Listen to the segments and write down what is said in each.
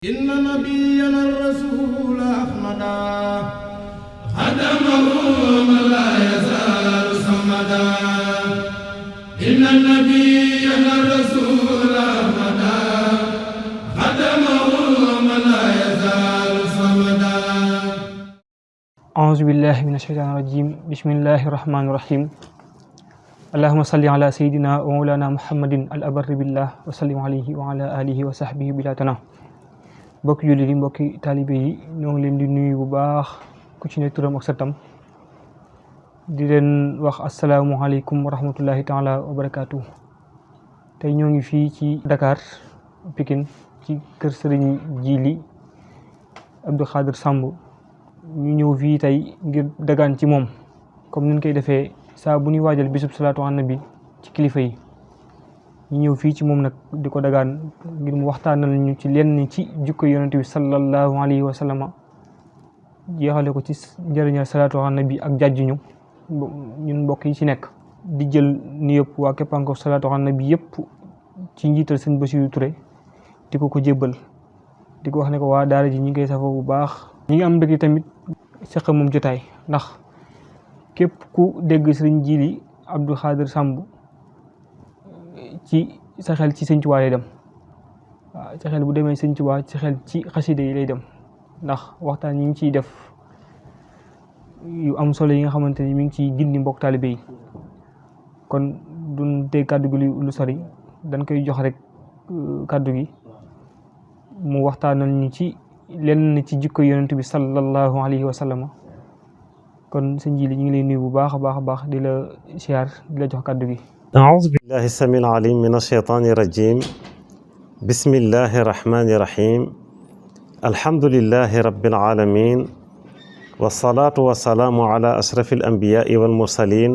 إن نبينا الرسول أحمدا خدمه من لا يزال صمدا إن نبينا الرسول أحمدا خدمه من لا يزال صمدا أعوذ بالله من الشيطان الرجيم بسم الله الرحمن الرحيم اللهم صل على سيدنا ومولانا محمد الأبر بالله وسلم عليه وعلى آله وصحبه بلا تناه mbokki jullit yi mbokki taalibe yi ñoo ngi leen di nuyu bu baax ku ci ne turam ak santam di leen wax asalaamualeykum wa rahmatullahi taala wa barakaatu. tey ñoo ngi fii ci Dakar Pikine ci kër Sëriñ Jili Abdou Khadir Samb ñu ñëw fii tey ngir dagaan ci moom comme niñ koy defee saa bu ñuy waajal bisub salaatu an nabi ci kilifa yi ñu ñëw fii ci moom nag di ko dagaan ngir mu waxtaanal ñu ci lenn ci jikko yonent bi sallallahu alayhi wa sallama jeexale ko ci njëriñal salaatu ala nabi ak jàjjuñu ñun mbokk yi ci nekk di jël ni yëpp waa Képpangoor salaatu ala nabi yëpp ci njiital sëñ Bassirou Touré di ko jébbal di ko wax ne ko waa daara ji ñi ngi koy safoo bu baax ñi ngi am mbégte tamit seq moom jotaay ndax képp ku dégg Sëriñ Jili Abdou Khadir Samb ci sa xel ci Sëñ Tuubaa lay dem waaw sa xel bu demee Sëñ Tuubaa sa xel ci xasida yi lay dem ndax waxtaan yi ngi ciy def yu am solo yi nga xamante ni mi ngi ciy gindi mbokk taalibe yi kon duñ tey kàddu gi lu sori dañ koy jox rek kàddu gi mu waxtaanal ñu ci lenn ci jikko yonent bi sallallahu alayhi wa sallam kon sëñ Jili ñu ngi lay nuyu bu baax a baax a baax di la siyaar di la jox kàddu gi. أعوذ بالله السميع العليم من الشيطان الرجيم بسم الله الرحمن الرحيم الحمد لله رب العالمين والصلاة والسلام على أشرف الأنبياء والمرسلين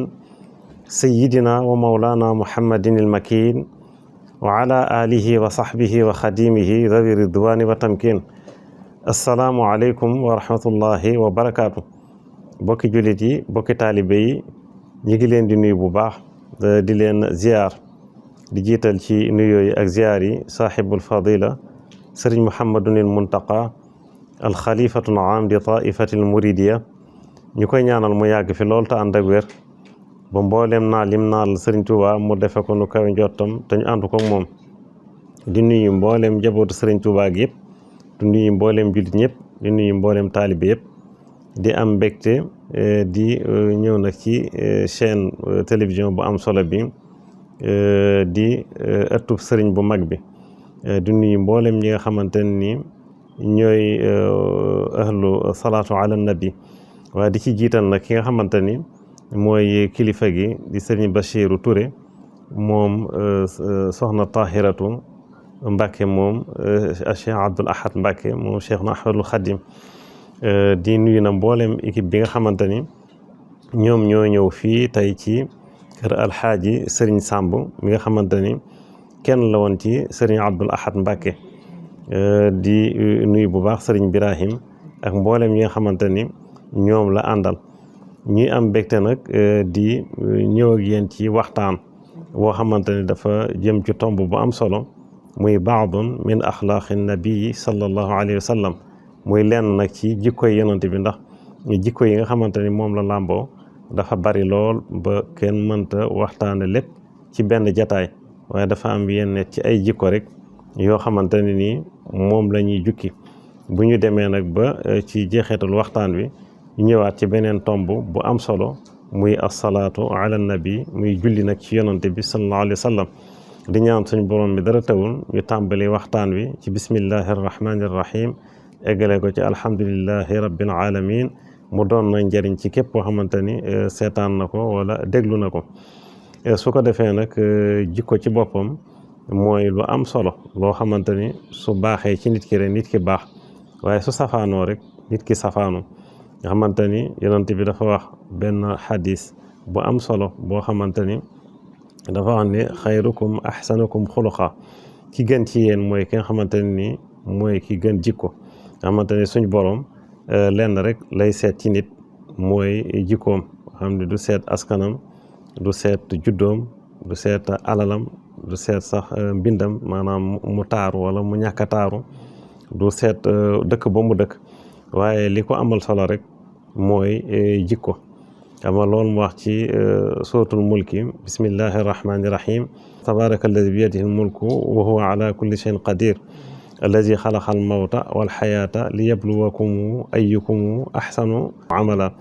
سيدنا ومولانا محمد المكين وعلى آله وصحبه وخديمه ذوي الرضوان والتمكين السلام عليكم ورحمة الله وبركاته بوكي جوليتي بوكي طالبي ñi leen di nuyu bu baax di leen ziar di jiital ci nuyoo yi ak ziar yi saaxibul fadila sëriñ Muhammadunil Muntaqa alxalifatul aam di taifatil muridiya ñu koy ñaanal mu yàgg fi lool te ànd ak wér ba mbooleem naa lim naal sëriñ Tuuba mu defe ko nu kawe njottam te ñu ànd ko moom di nuyu mbooleem njabootu sëriñ Tuuba gi yëpp di nuyu mbooleem jullit ñëpp di nuyu mbooleem taalibe yëpp di am mbégte di ñëw nag ci chaîne télévision bu am solo bi di ëttub sëriñ bu mag bi di nuyu mboolem ñi nga xamante ni ñooy ahlu salaatu ala nabi waaye di ci jiital nag ki nga xamante ni mooy kilifa gi di sëriñ Bassirou Touré moom soxna Tahiratu Mbacke moom Cheikh Abdoul Ahad Mbacke moom Cheikh na Ahmadul Khadim di nuyu na mboolem équipe bi nga xamante ni ñoom ñoo ñëw fii tey ci kër alxaaji Sëriñ Samb mi nga xamante ni kenn la woon ci Sëriñ Abdoul Ahad Mbacke di nuyu bu baax Sëriñ Birahim ak mboolem yi nga xamante ni ñoom la àndal ñuy am mbégte nag di ñëw ak yéen ci waxtaan boo xamante ni dafa jëm ci tomb bu am solo muy baadun min axlaaqi nabii sallallahu alayhi wa sallam muy lenn nag ci jikko yi yonent bi ndax jikko yi nga xamante ni moom la làmboo dafa bari lool ba kenn mënta waxtaane lépp ci benn jataay waaye dafa am yenn ci ay jikko rek yoo xamante ne nii moom la ñuy jukki bu ñu demee nag ba ci jeexeetul waxtaan wi ñu ñëwaat ci beneen tomb bu am solo muy asalaatu ala nabi muy julli nag ci yonent bi sallallahu alayhi wa sallam di ñaan suñ borom bi dara tawul ñu tàmbali waxtaan wi ci bismillahi arrahmani irrahim eggale ko ci alhamdulillahi rabbil alamin mu doon na njëriñ ci képp koo xamante ni seetaan na ko wala déglu na ko su ko defee nag jikko ci boppam mooy lu am solo loo xamante ni su baaxee ci nit ki rek nit ki baax waaye su safaanoo rek nit ki safaanu nga xamante ni yonent bi dafa wax benn xadis bu am solo boo xamante ni dafa wax ne xayrukum ahsanukum xuluqa ki gën ci yéen mooy ki nga xamante ni mooy ki gën jikko nga xamante ni suñ borom lenn rek lay seet ci nit mooy jikkoom xam ne du seet askanam du seet juddoom du seet alalam du seet sax mbindam maanaam mu taaru wala mu ñàkk a taaru du seet dëkk ba mu dëkk waaye li ko amal solo rek mooy jikko ama loolu mu wax ci suratul mulki bismillahi rahmani rahim tabaraka alladi bi yadihi mulku wa huwa ala kulli shay'in qadir alladi xalaqa al mawta wal xayaata li yabluwakum ayyukum ahsanu amala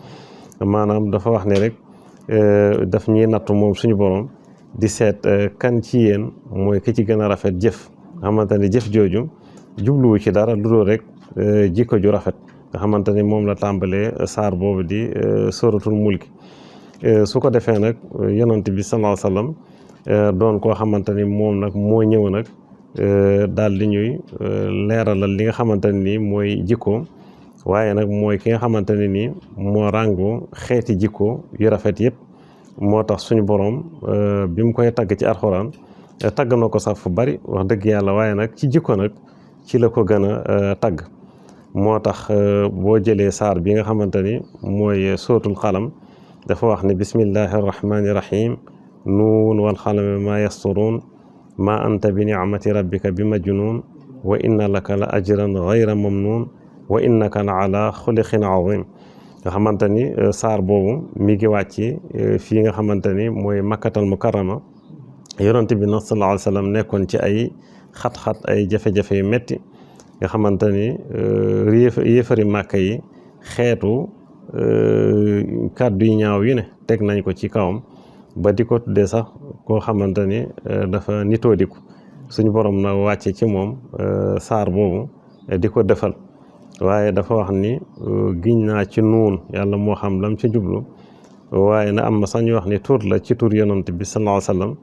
maanaam dafa wax ne rek daf ñuy nattu moom suñu borom di seet kan ci yéen mooy ki ci gën a rafet jëf nga xamante ne jëf jooju jubluwu ci dara lu dul rek jikko ju rafet nga xamante ni moom la tàmbalee saar boobu di suratul mulki su ko defee nag yonent bi sallallahu alayhi wasallam doon koo xamante ni moom nag moo ñëw nag daal di ñuy leeralal li nga xamante ne nii mooy jikko waaye nag mooy ki nga xamante ne nii moo ràngoo xeeti jikko yu rafet yëpp moo tax suñu borom bi mu koy tagg ci alxuraan tagg na ko sax fu bari wax dëgg yàlla waaye nag ci jikko nag ci la ko gën a tagg moo tax boo jëlee saar bi nga xamante ni mooy sootul xalam dafa wax ne bismillahi arrahmani irrahim nuun wal xalami ma yasturuun ma anta bi nicmati rabbika bi majnuun wa inna laka la ajran gayra mamnuun wa innaka la ala xuliqin azim nga xamante ni saar boobu mi ngi wàcc fii nga xamante ni mooy makkatal mukarrama yonent bi nag sallallahu alayhi wa sallam nekkoon ci ay xat-xat ay jafe-jafe yu metti nga xamante ni yéefari màkka yi xeetu kàddu yu ñaaw yu ne teg nañ ko ci kawam ba di ko tuddee sax koo xamante ni dafa nitoo diku suñu borom na wàcce ci moom saar boobu di ko defal waaye dafa wax ni giñ naa ci nuun yàlla moo xam lam ci jublu waaye na am na sax ñu wax ni tur la ci tur yonent bi sallallahu alayhi wasallam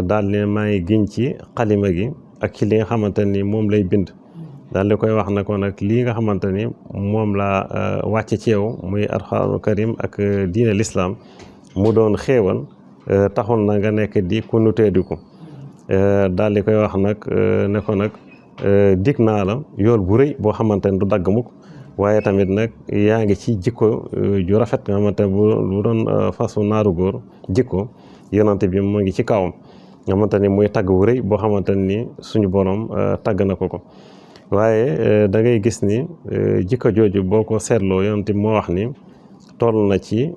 daal ne maa ngi giñ ci xalima gi ak ci li nga xamante ni moom lay bind daal di koy wax na ko nag lii nga xamante ni moom laa wàcce ci yow muy alxuraanul karim ak diine l'islam mu doon xéewal taxul na nga nekk di ku nutee di ko daal di koy wax nag ne ko nag dig naa la yool bu rëy boo xamante ni du dagg mukk waaye tamit nag yaa ngi ci jikko ju rafet nga xamante ne bu doon fasu naaru góor jikko yonante bi mu ngi ci kawam nga xamante ni muy tagg bu rëy boo xamante ni suñu borom tagg na ko waaye da ngay gis ni jikko jooju boo ko seetloo yonante bi moo wax ni toll na ci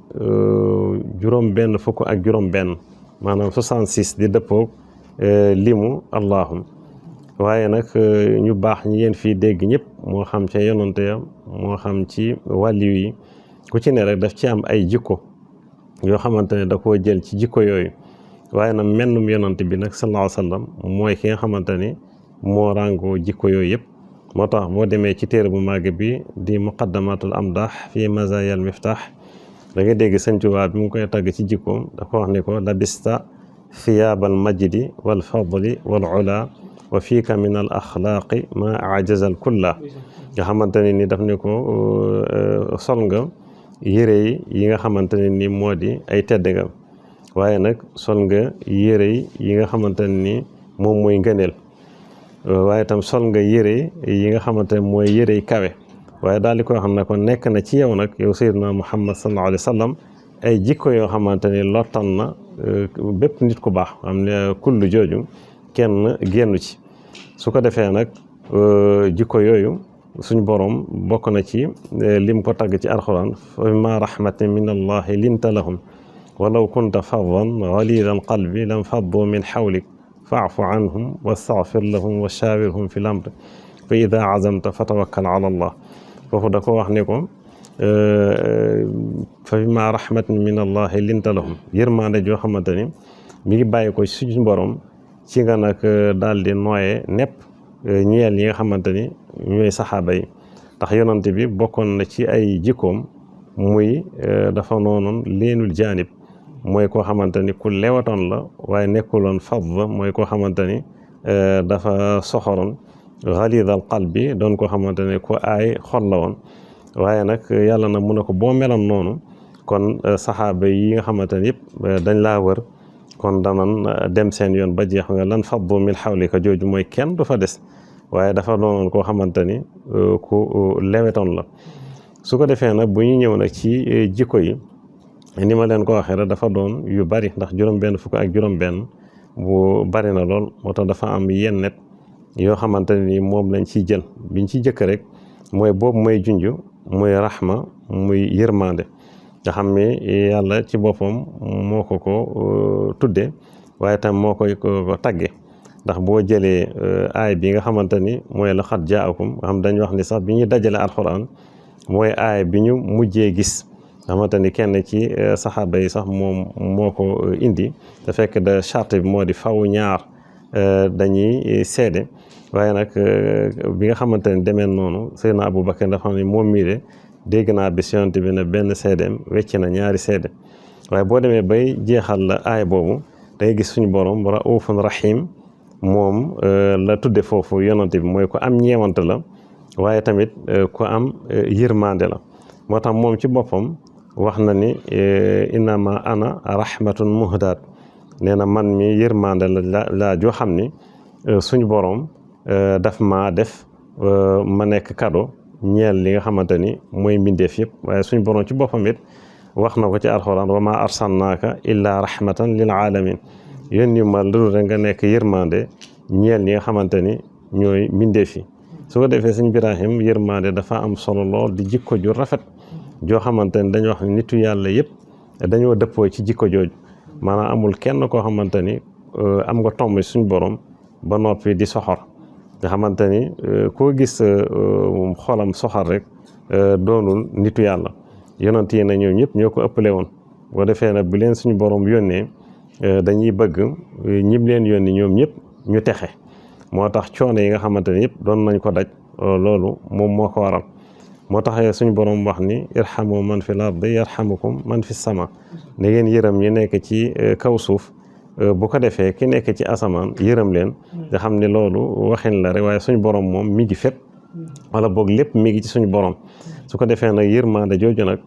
juróom benn fukk ak juróom benn maanaam 66 di dëppoog limu allahum waaye nag ñu baax ñi ngeen fii dégg ñëpp moo xam ca yonante ya moo xam ci wàlliw yi ku ci ne rek daf ci am ay jikko yoo xamante ne da koo jël ci jikko yooyu waaye nag mennum yonante bi nag sallallahu alayhi wa sallam mooy ki nga xamante ni moo ràngoo jikko yooyu yëpp moo tax boo demee ci téere bu màgg bi di muqaddamatul amdah fi mazayal miftah da nga dégg Sëñ Tuubaa bi mu koy tagg ci jikkoom dafa wax ni ko labista thiyaabal majdi wal fadli wal ula wa fiika min al axlaaqi ma ajazal kulla nga xamante ne ni daf ne ko sol nga yére yi nga xamante ne ni moo di ay tedd nga waaye nag sol nga yére yi nga xamante ne ni moom mooy ngëneel waaye tam sol nga yére yi nga xamante ne mooy yére yi kawe waaye daal di koy xam ne ko nekk na ci yow nag yow sayyidina Muhammad sallallahu alayhi wa sallam ay jikko yoo xamante ni lottan na bépp nit ku baax xam ne kullu jooju kenn génnu ci su ko defee nag jikko yooyu suñ borom bokk na ci lim ko tagg ci alxuraan fa bima rahmatin min allahi linta lahum walaw kunta faddan ghalidal qalbi lam faddu min hawlik fa'fu anhum wastaghfir lahum wa shawirhum fil amr fa ida azamta fatawakkal ala allah foofu da ko wax ne ko fa bima rahmatin min allahi linta lahum yërmaande joo xamante ni mi ngi bàyyi ko suñu borom ci nga nag daal di nooyee nepp ñeel yi nga xamante ni ñooy saxaaba yi ndax yonante bi bokkoon na ci ay jikkoom muy dafa noonoon leenul jaanib mooy koo xamante ni ku lewatoon la waaye nekkuloon fadd mooy koo xamante ni dafa soxoroon ghalidal qalbi doon koo xamante ni ku aay xol la woon waaye nag yàlla na mu ne ko boo meloon noonu kon saxaaba yi nga xamante ni yëpp dañ laa wër kon danan dem seen yoon ba jeex nga lan faddu min hawlika jooju mooy kenn du fa des waaye dafa doonoon koo xamante ni ku lewetoon la su ko defee nag bu ñu ñëw nag ci jikko yi ni ma leen ko waxee rek dafa doon yu bari ndax juróom benn fukk ak juróom benn bu bari na lool moo tax dafa am yennet yoo xamante ne ni moom lañ ciy jël biñ ciy jëkk rek mooy boobu mooy junj muy rahma muy yërmande nga xam ne yàlla ci boppam moo ko tudde waaye tam moo koy ko tagge ndax boo jëlee aay bi nga xamante ni mooy laqad jaakum nga xam dañ wax ni sax bi ñuy dajale alxuraan mooy aay bi ñu mujjee gis nga xamante ni kenn ci saxaaba yi sax moom moo ko indi te fekk da charte bi moo di faw ñaar dañuy seede waaye nag bi nga xamante ni demee noonu Seydina Aboubacar dafa xam ne moom mii de dégg naa bis yonent bi ne benn seedeem wecc na ñaari seede waaye boo demee bay jeexal la aay boobu da ngay gis suñu borom raufun rahim moom la tudde foofu yonent bi mooy ko am ñeewante la waaye tamit ku am yërmande la moo tax moom ci boppam wax na ni innama ana rahmatun muhdaat nee na man mi yërmande la joo xam ni suñu borom daf ma def ma nekk cadeau ñeel li nga xamante ni mooy mbindeef yëpp waaye suñu borom ci boppam it wax na ko ci alxuraan wa ma arsalnaaka illa rahmatan lil alamin yónni ma lu rek nga nekk yërmande ñeel ñi nga xamante ni ñooy mbindeef yi su ko defee sëñ Ibrahim yërmande dafa am solo lool di jikko ju rafet joo xamante ni dañoo wax ne nitu yàlla yëpp dañoo dëppoo ci jikko jooju maanaam amul kenn koo xamante ni am nga tomb suñu borom ba noppi di soxor nga xamante ni koo gis xolam soxor rek doonul nitu yàlla yonent yi na ñoom ñëpp ñoo ko ëppale woon boo defee nag bu leen suñu borom yónnee dañuy bëgg ñim leen yónni ñoom ñëpp ñu texe moo tax coono yi nga xamante ni yëpp doon nañ ko daj loolu moom moo ko waral moo tax suñu borom wax ni irhamu man fi l ardi yarhamukum man fi sama ne ngeen yërëm ñi nekk ci kaw suuf bu ko defee ki nekk ci asamaan yërëm leen nga xam ne loolu waxin la rek waaye suñu borom moom mi ngi fépp wala boog lépp mi ngi ci suñu borom su ko defee nag yërmande jooju nag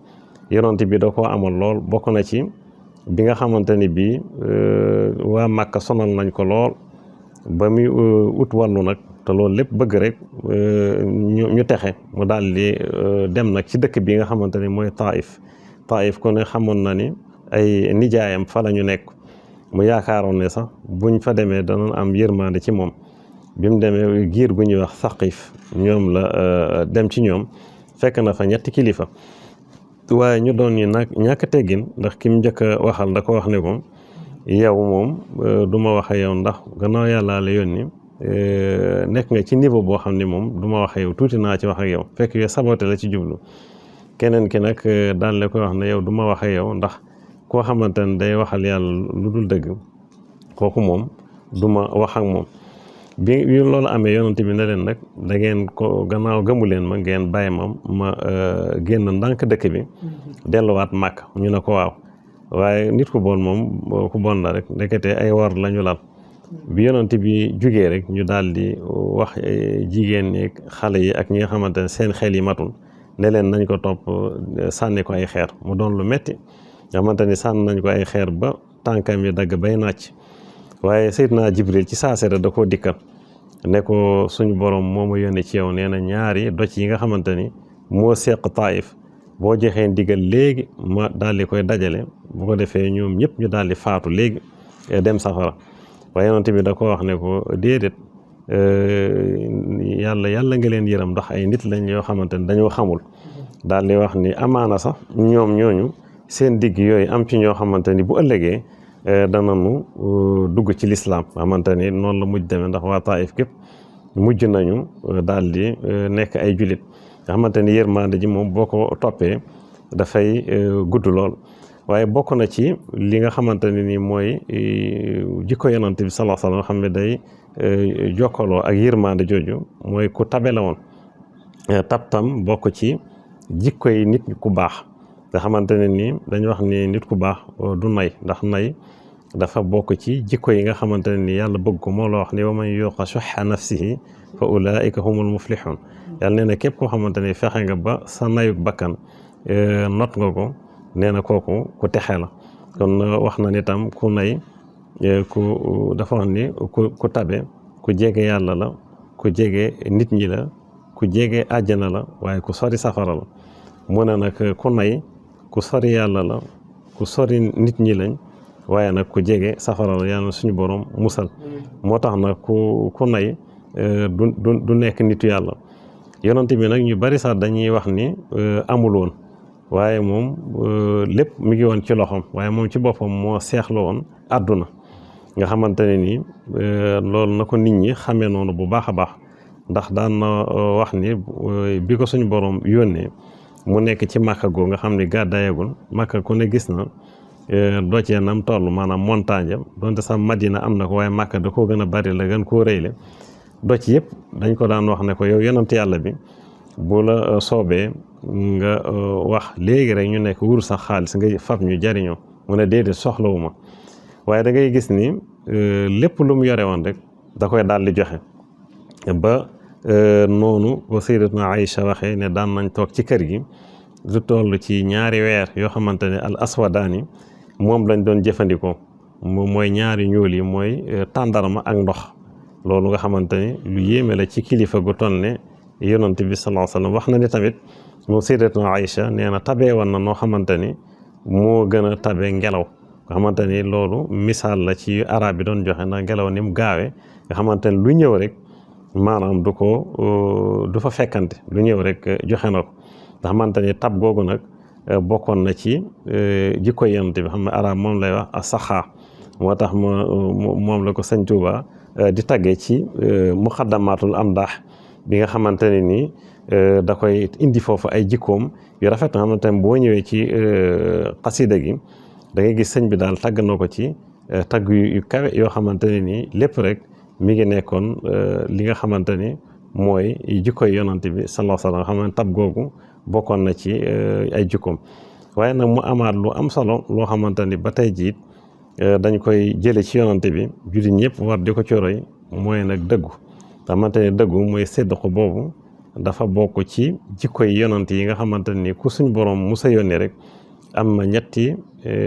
yonent bi da koo amal lool bokk na ci bi nga xamante ni bii waa Màkka sonal nañ ko lool ba muy ut wàllu nag te loolu lépp bëgg rek ñu texe mu daal di dem nag ci dëkk bi nga xamante ni mooy Taif ko ne xamoon na ni ay nijaayam fa la ñu nekk mu yaakaaroon ne sax buñ fa demee danoon am yërmande ci moom bi mu demee giir gu ñuy wax Saqif ñoom la dem ci ñoom fekk na fa ñetti kilifa waaye ñu doon ñi nag ñàkk teggin ndax ki mu njëkk a waxal da ko wax ne ko yow moom du ma wax ak yow ndax gannaaw yàlla la yónni nekk nga ci niveau boo xam ne moom du ma wax ak yow tuuti naa ci wax ak yow fekk yow saboté la ci jublu keneen ki nag daal la koy wax ne yow du ma wax ak yow ndax koo xamante ne day waxal yàlla lu dul dëgg kooku moom du ma wax ak moom bi loolu amee yonent bi ne leen nag da ngeen ko gannaaw gëmu leen ma ngeen bàyyi ma génn ndànk dëkk bi delluwaat màkk ñu ne ko waaw waaye nit ku bon moom ku bon la rek ndekete ay war la ñu lal bi yonent bi jugee rek ñu daal di wax jigéen ñi xale yi ak ñi nga xamante ne seen xel yi matul ne leen nañ ko topp sànni ko ay xeer mu doon lu metti nga xamante ni sànni nañ ko ay xeer ba tànkam yi dagg bay nàcc waaye Seydina Jibril ci saasera da koo dikkal ne ko suñu borom moo ma yónnee ci yow nee na ñaari doj yi nga xamante ni moo seq Taif boo joxee ndigal léegi ma daal di koy dajale bu ko defee ñoom ñëpp ñu daal di faatu léegi dem safara waaye yonent bi da ko wax ne ko déedéet yàlla nga leen yërëm ndax ay nit lañ yoo xamante ni dañoo xamul daal di wax ni amaana sax ñoom ñooñu seen digg yooyu am ci ñoo xamante ni bu ëllëgee danañu dugg ci lislaam xamante ni noonu la mujj demee ndax waa Taif képp mujj nañu daal di nekk ay julit nga xamante ni yërmande ji moom boo ko toppee dafay gudd lool waaye bokk na ci li nga xamante ne ni mooy jikko yonent bi sallallahu alayhi wa sallam xam ne day jokkaloo ak yërmande jooju mooy ku tabe la woon tabtam bokk ci jikko yi nit ku baax nga xamante ne ni dañu wax ni nit ku baax du nay ndax nay dafa bokk ci jikko yi nga xamante ne ni yàlla bëgg ko moo la wax ni wa man yuqa shuhha nafsihi fa ulaika humul muflihun yàlla nee na képp koo xamante ni fexe nga ba sa nayuk bakkan not nga ko nee na kooku ku texe la kon wax na ni tam ku nay ku dafa wax ni ku tabe ku jege yàlla la ku jege nit ñi la ku jege àjjana la waaye ku sori safara la mu ne nag ku nay ku sori yàlla la ku sori nit ñi lañ waaye nag ku jege safara la yàlla suñu borom musal moo tax nag ku nay du nekk nitu yàlla. yonent bi nag ñu bari sax dañuy wax ni amul woon waaye moom lépp mi ngi woon ci loxoom waaye moom ci boppam moo seexlu woon àdduna nga xamante ne nii loolu na ko nit ñi xamee noonu bu baax a baax ndax daan na wax ni bi ko suñu borom yónnee mu nekk ci Màkka goo nga xam ni gàddaayagul Màkka ku ne gis na doccee nam toll maanaam montagne am donte sax Madina am na ko waaye Màkka da koo gën a bari la gën koo rëyle docc yëpp dañ ko daan wax ne ko yow yonent yàlla bi bu la soobee nga wax léegi rek ñu nekk wur sax xaalis nga fab ñu jariñoo mu ne déedéet soxlawuma waaye da ngay gis ni lépp lu mu yore woon rek da koy daal di joxe ba noonu ba sayyidatuna Aïcha waxee ne daan nañ toog ci kër gi lu toll ci 2 weer yoo xamante ne al aswadaani moom lañ doon jëfandikoo moom mooy ñaari ñuul yi mooy tàndarma ak ndox loolu nga xamante ni lu yéeme la ci kilifa gu toll ne yonent bi sallallahu alayhi wasallam wax na ni tamit moom sayyidatuna Aïcha nee na tabee woon na noo xamante ni moo gën a tabe ngelaw nga xamante ni loolu misaal la ci arab bi doon joxe na ngelaw ni mu gaawee nga xamante ni lu ñëw rek maanaam du fa fekkante lu ñëw rek joxe na ko nga xamante ni tab googu nag bokkoon na ci jikko yonent bi xam ne arab moom lay wax as-saxaa moo tax moom la ko sëñ Tuuba di taggee ci muqaddamatul amdaax bi nga xamante ne nii da koy indi foofu ay jikkoom yu rafet nga xamante ne boo ñëwee ci xasida gi da ngay gis sëñ bi daal tagg na ko ci tagg yu kawe yoo xamante ne nii lépp rek mi ngi nekkoon li nga xamante ni mooy jikkoy yonant bi sallallahu alayhi wa sallam xam ne tab googu bokkoon na ci ay jikkoom waaye nag mu amaat lu am solo loo xamante ni ba tey jiit dañ koy jële ci yonante bi jullit ñëpp war di ko coroy mooy nag dëggu xamante ne dëggu mooy sédd ko boobu dafa bokk ci jikkoy yonante yi nga xamante ni ku suñ borom musa yónni rek am na ñetti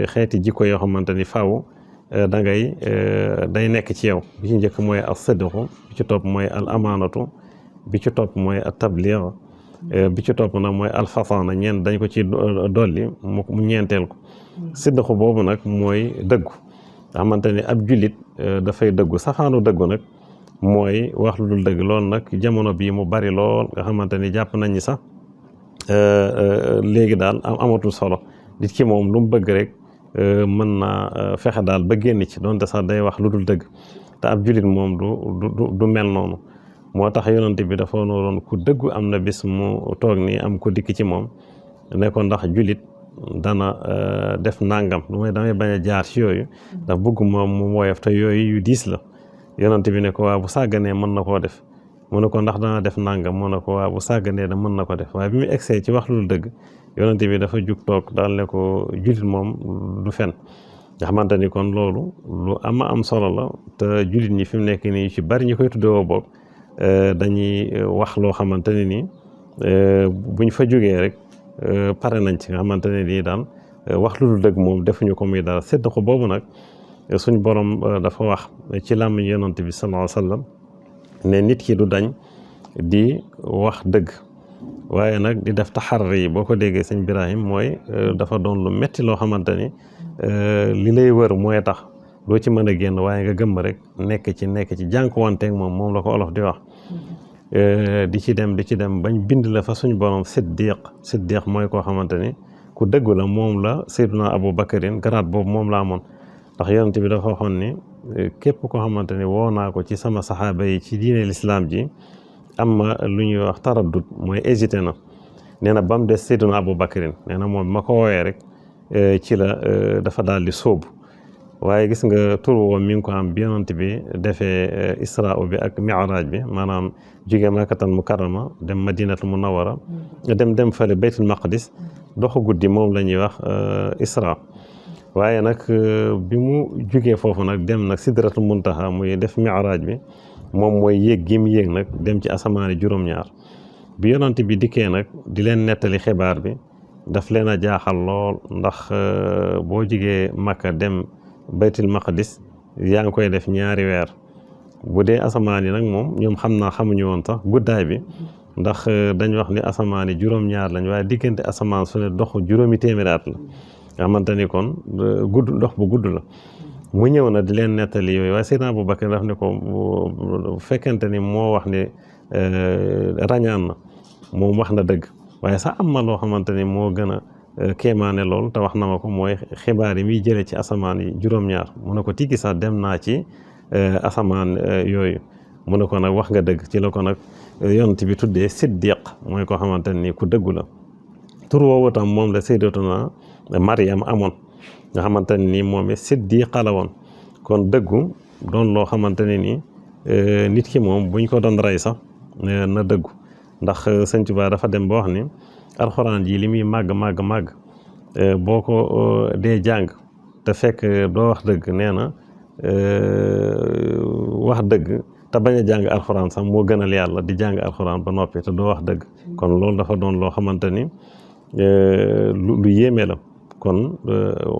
xeeti jikko yoo xamante ni faaw day nekk ci yow bi ci njëkk mooy al sidqu bi ci topp mooy al amaanatu bi ci topp mooy al tabliir bi ci topp nag mooy al fasaana ñeent dañ ko ci dolli mu ñeenteel ko sidqu boobu nag mooy dëggu nga xamante ni ab jullit dafay dëggu safaanu dëggu nag mooy wax lu dul dëgg loolu nag jamono bii mu bari lool nga xamante ni jàpp nañ ni sax léegi daal amatul solo nit ki moom lu mu bëgg rek mën naa fexe daal ba génn ci donte sax day wax lu dul dëgg te ab jullit moom du mel noonu moo tax yonent bi dafa waroon ku dëggu am na bis mu toog nii am ko dikk ci moom ne ko ndax jullit dana def nangam lu may damay bañ a jaar ci yooyu ndax bëgguma mu woyof te yooyu yu diis la yonent bi ne ko waa bu sàgganee mën na koo def mu ne ko ndax dana def nangam mu ne ko waa bu sàgganee da mën na ko def waaye bi mu egsee ci wax lu dëgg yonent bi dafa jug toog daal ne ko jullit moom du fen nga xamante ni kon loolu lu am solo la te jullit ñi fi mu nekk nii ci bari ñu koy tuddewoo boog dañuy wax loo xamante ne nii buñ fa jógee rek pare nañ ci nga xamante ne nii daal wax lu dul dëgg moom defuñu ko muy dara sédd ko boobu nag suñ borom dafa wax ci làmmiñ yonent bi sallallahu alayhi wa sallam ne nit ki du dañ di wax dëgg waaye nag di def taxarri yi boo ko déggee sëñ Birahim mooy dafa doon lu metti loo xamante ni li lay wër mooy tax doo ci mën a génn waaye nga gëmm rek nekk ci jànkuwanteeg moom la ko olof di wax di ci dem bañ bind la fa suñ borom siddiq mooy koo xamante ni ku dëggu la moom la Seydina Abu Bakarin garaat boobu moom la amoon ndax yonent bi dafa waxoon ni képp koo xamante ni woo naa ko ci sama saxaaba yi ci diine lislaam ji am ma lu ñuy wax taraddut mooy hésité na nee na ba mu des Seydina Abu Bakarin nee na moom ma ko woowee rek ci la dafa daal di sóobu waaye gis nga tur woo mi ngi ko am bi yonent bi defee isra bi ak mi'raaj bi maanaam jóge Makkatal Mukarrama dem Madinatul Munawwara dem fële Baytul Maqdis doxu guddi moom la ñuy wax isra waaye nag bi mu jógee foofu nag dem nag Sidratul Muntaha muy def mi'raaj bi moom mooy yéeg gi mu yéeg nag dem ci asamaani juróom-ñaar bi yonent bi dikkee nag di leen nettali xibaar bi daf leen a jaaxal lool ndax boo jigee Makka dem Baytul Maqdis yaa ngi koy def 2 weer bu dee asamaan yi nag moom ñoom xamuñu woon sax guddaay bi ndax dañ wax ni asamaan yi juróom-ñaar lañ waaye diggante asamaan su ne dox juróomi téeméeri at la nga xamante ni kon dox bu gudd la mu ñëw na di leen nettali yooyu waaye Seydina Abubakar daf ne ko bu fekkente ni moo wax ni rañaan na moom wax na dëgg waaye sax am na loo xamante ni moo gën a kéemaane lool te wax na ma ko mooy xibaar yi muy jëlee ci asamaan yi juróom-ñaar mu ne ko tigi sax dem naa ci asamaan yooyu mu ne ko nag wax nga dëgg ci la ko nag yonent bi tuddee siddiq mooy koo xamante ni ku dëggu la tur woowu tam moom la Sayyidatuna Maryam amoon nga xamante ne nii moom it siddiqa la woon kon dëggu doon loo xamante ne nii nit ki moom buñ ko doon rey sax na dëggu ndax Sëñ Tuubaa dafa dem ba wax ni alxuraan ji li muy màgg boo ko dee jàng te fekk doo wax dëgg nee na wax dëgg te bañ a jàng alxuraan sax moo gënal yàlla di jàng alxuraan ba noppi te doo wax dëgg kon loolu dafa doon loo xamante ni lu yéeme la kon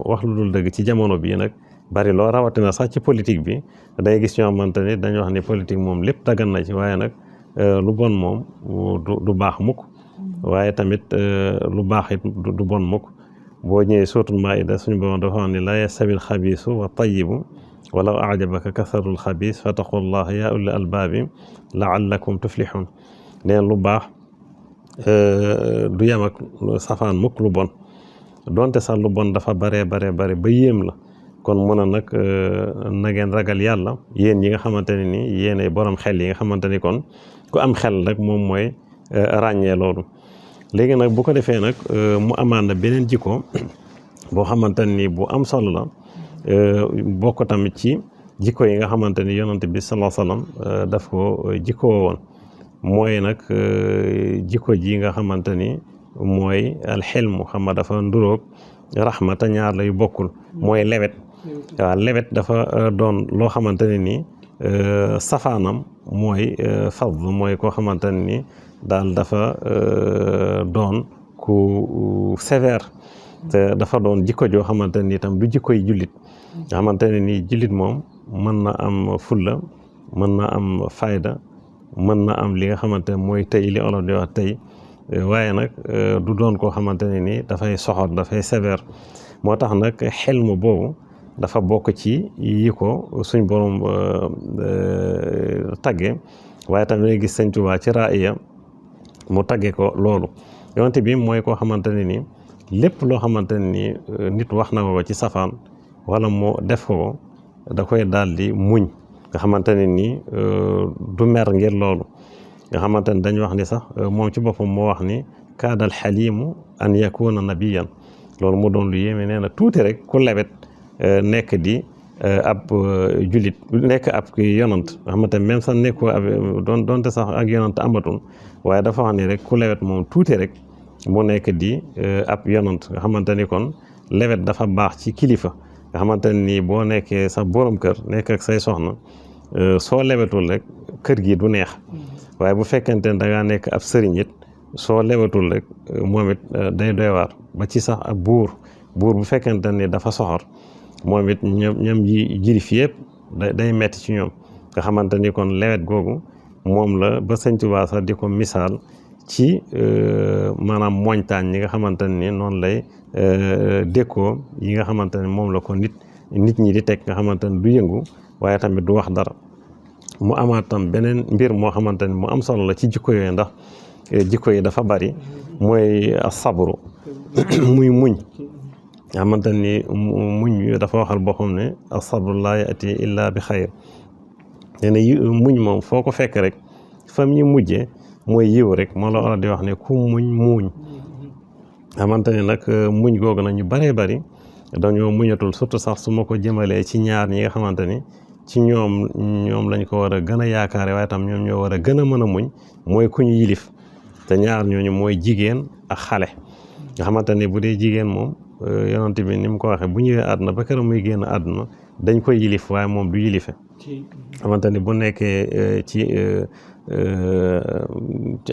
wax lu dul dëgg ci jamono bii nag bari loo rawatina sax ci politique bi day gis ñoo xamante ni dañu wax ni politique moom lépp dagan na ci waaye nag lu bon moom du baax mukk waaye tamit lu baax it du bon mukk boo ñëwee suuratul Maa'ida suñu borom dafa wax ni laa yastawil xabiisu wa tayyibu walaw ajabaka kasarul xabiis fattaqullaha yaa ulil albaabi laallakum tuflixuun neen lu baax du yem ak safaan mukk lu bon donte sax lu bon dafa bare ba yéem la kon mun a nag na ngeen ragal yàlla yéen ñi nga xamante ne ni yéenay borom xel yi nga xamante ni kon ku am xel rek moom mooy ràññee loolu léegi nag bu ko defee nag mu amaan na beneen jikko boo xamante ni bu am solo la bokk tamit ci jikko yi nga xamante ni yonent bi sallallahu alayhi wasallam daf ko jikkoo woon mooy nag jikko ji nga xamante ni mooy alxilmu xam nga dafa nduróog raxmata ñaar lay bokkul mooy lewet waaw lewet dafa doon loo xamante ne ni safaanam mooy fadl mooy koo xamante ne ni daal dafa doon ku sévère te dafa doon jikko joo xamante ne ni itam du jikko yi jullit nga xamante ne ni jullit moom mën na am fulla mën na am fayda mën na am li nga xamante ne mooy tey li olof di wax tey waaye nag du doon koo xamante ne ni dafay soxor dafay sévère moo tax nag xelmu boobu dafa bokk ci yi ko suñ borom tagge waaye tamit nga gis Sëñ Tuubaa ci raaya mu tagge ko loolu yonent bi mooy koo xamante ne ni lépp loo xamante ne ni nit wax na ko ci safaan wala mu def ko da koy daal di muñ nga xamante ne ni du mer ngir loolu nga xamante ne dañu wax ni sax moom ci boppam moo wax ni kaadal xaliimu an yakuna nabiyan loolu mu doon lu yéeme nee na tuuti rek ku lewet nekk di ab julit nekk ab ki yonant nga xamante ne même sax nekkoo ab doonte sax ak yonant amatul waaye dafa wax ni rek ku lewet moom tuuti rek mu nekk di ab yonant nga xamante ni kon lewet dafa baax ci kilifa nga xamante ne nii boo nekkee sa borom kër nekk ak say soxna soo lewetul rek kër gi du neex waaye bu fekkente ne da ngaa nekk ab sëriñ it soo lewetul rek moom it day doy waar ba ci sax ab buur bu fekkente ni dafa soxor moom it ñoom yi jirif yëpp day metti ci ñoom nga xamante ni kon lewet googu moom la ba Sëñ Tuubaa sax di ko misaal ci maanaam montagne yi nga xamante ni noonu lay dékkoo yi nga xamante ne moom la ko nit ñi di teg nga xamante ne du yëngu waaye tamit du wax dara mu amaat tam beneen mbir moo xamante ni mu am solo la ci jikko yooyu ndax jikko yi dafa bari mooy sabru muy muñ nga xamante ni muñ dafa waxal boppam ne asabru laa yati illa bi xayr nee na muñ moom foo ko fekk rek fam ñi mujjee mooy yiw rek moo la war a di wax ne ku muñ xamante ne nag muñ googu nag ñu baree bari dañoo muñatul surtout sax su ma ko jëmalee ci ñaar ñi nga xamante ni ci ñoom lañ ko war a gën a yaakaare waaye tam ñoom ñoo war a gën a mën a muñ mooy ku ñu yilif te ñaar ñooñu mooy jigéen ak xale nga xamante ni bu dee jigéen moom yonent bi ni mu ko waxee bu ñëwee àdduna ba keroog muy génn àdduna dañ koy yilif waaye moom du yilife xamante ni bu nekkee ci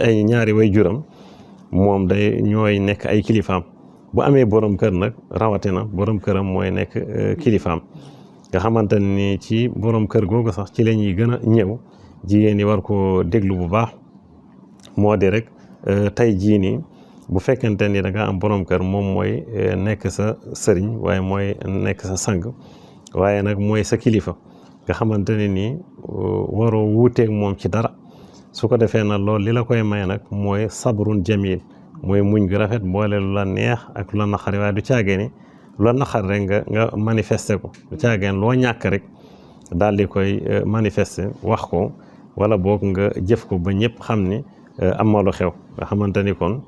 ay ñaari way juram moom day ñooy nekk ay kilifaam bu amee borom kër nag rawatina borom këram mooy nekk kilifaam nga xamante ni ci borom kër googu sax ci la ñuy gën a ñëw jigéen ñi war ko déglu bu baax moo di rek tey jii nii bu fekkente ni da nga am borom kër moom mooy nekk sa sëriñ waaye mooy nekk sa sang waaye nag mooy sa kilifa nga xamante ne nii waroo wuuteeg moom ci dara su ko defee nag loolu li la koy may nag mooy sabrun jamil mooy muñ gu rafet boole lu la neex ak lu la naqari waaye du caagee ni lu la naqari rek nga manifester ko du caagee loo ñàkk rek daal di koy manifester wax ko wala boog nga jëf ko ba ñëpp xam ni am na lu xew nga xamante ni kon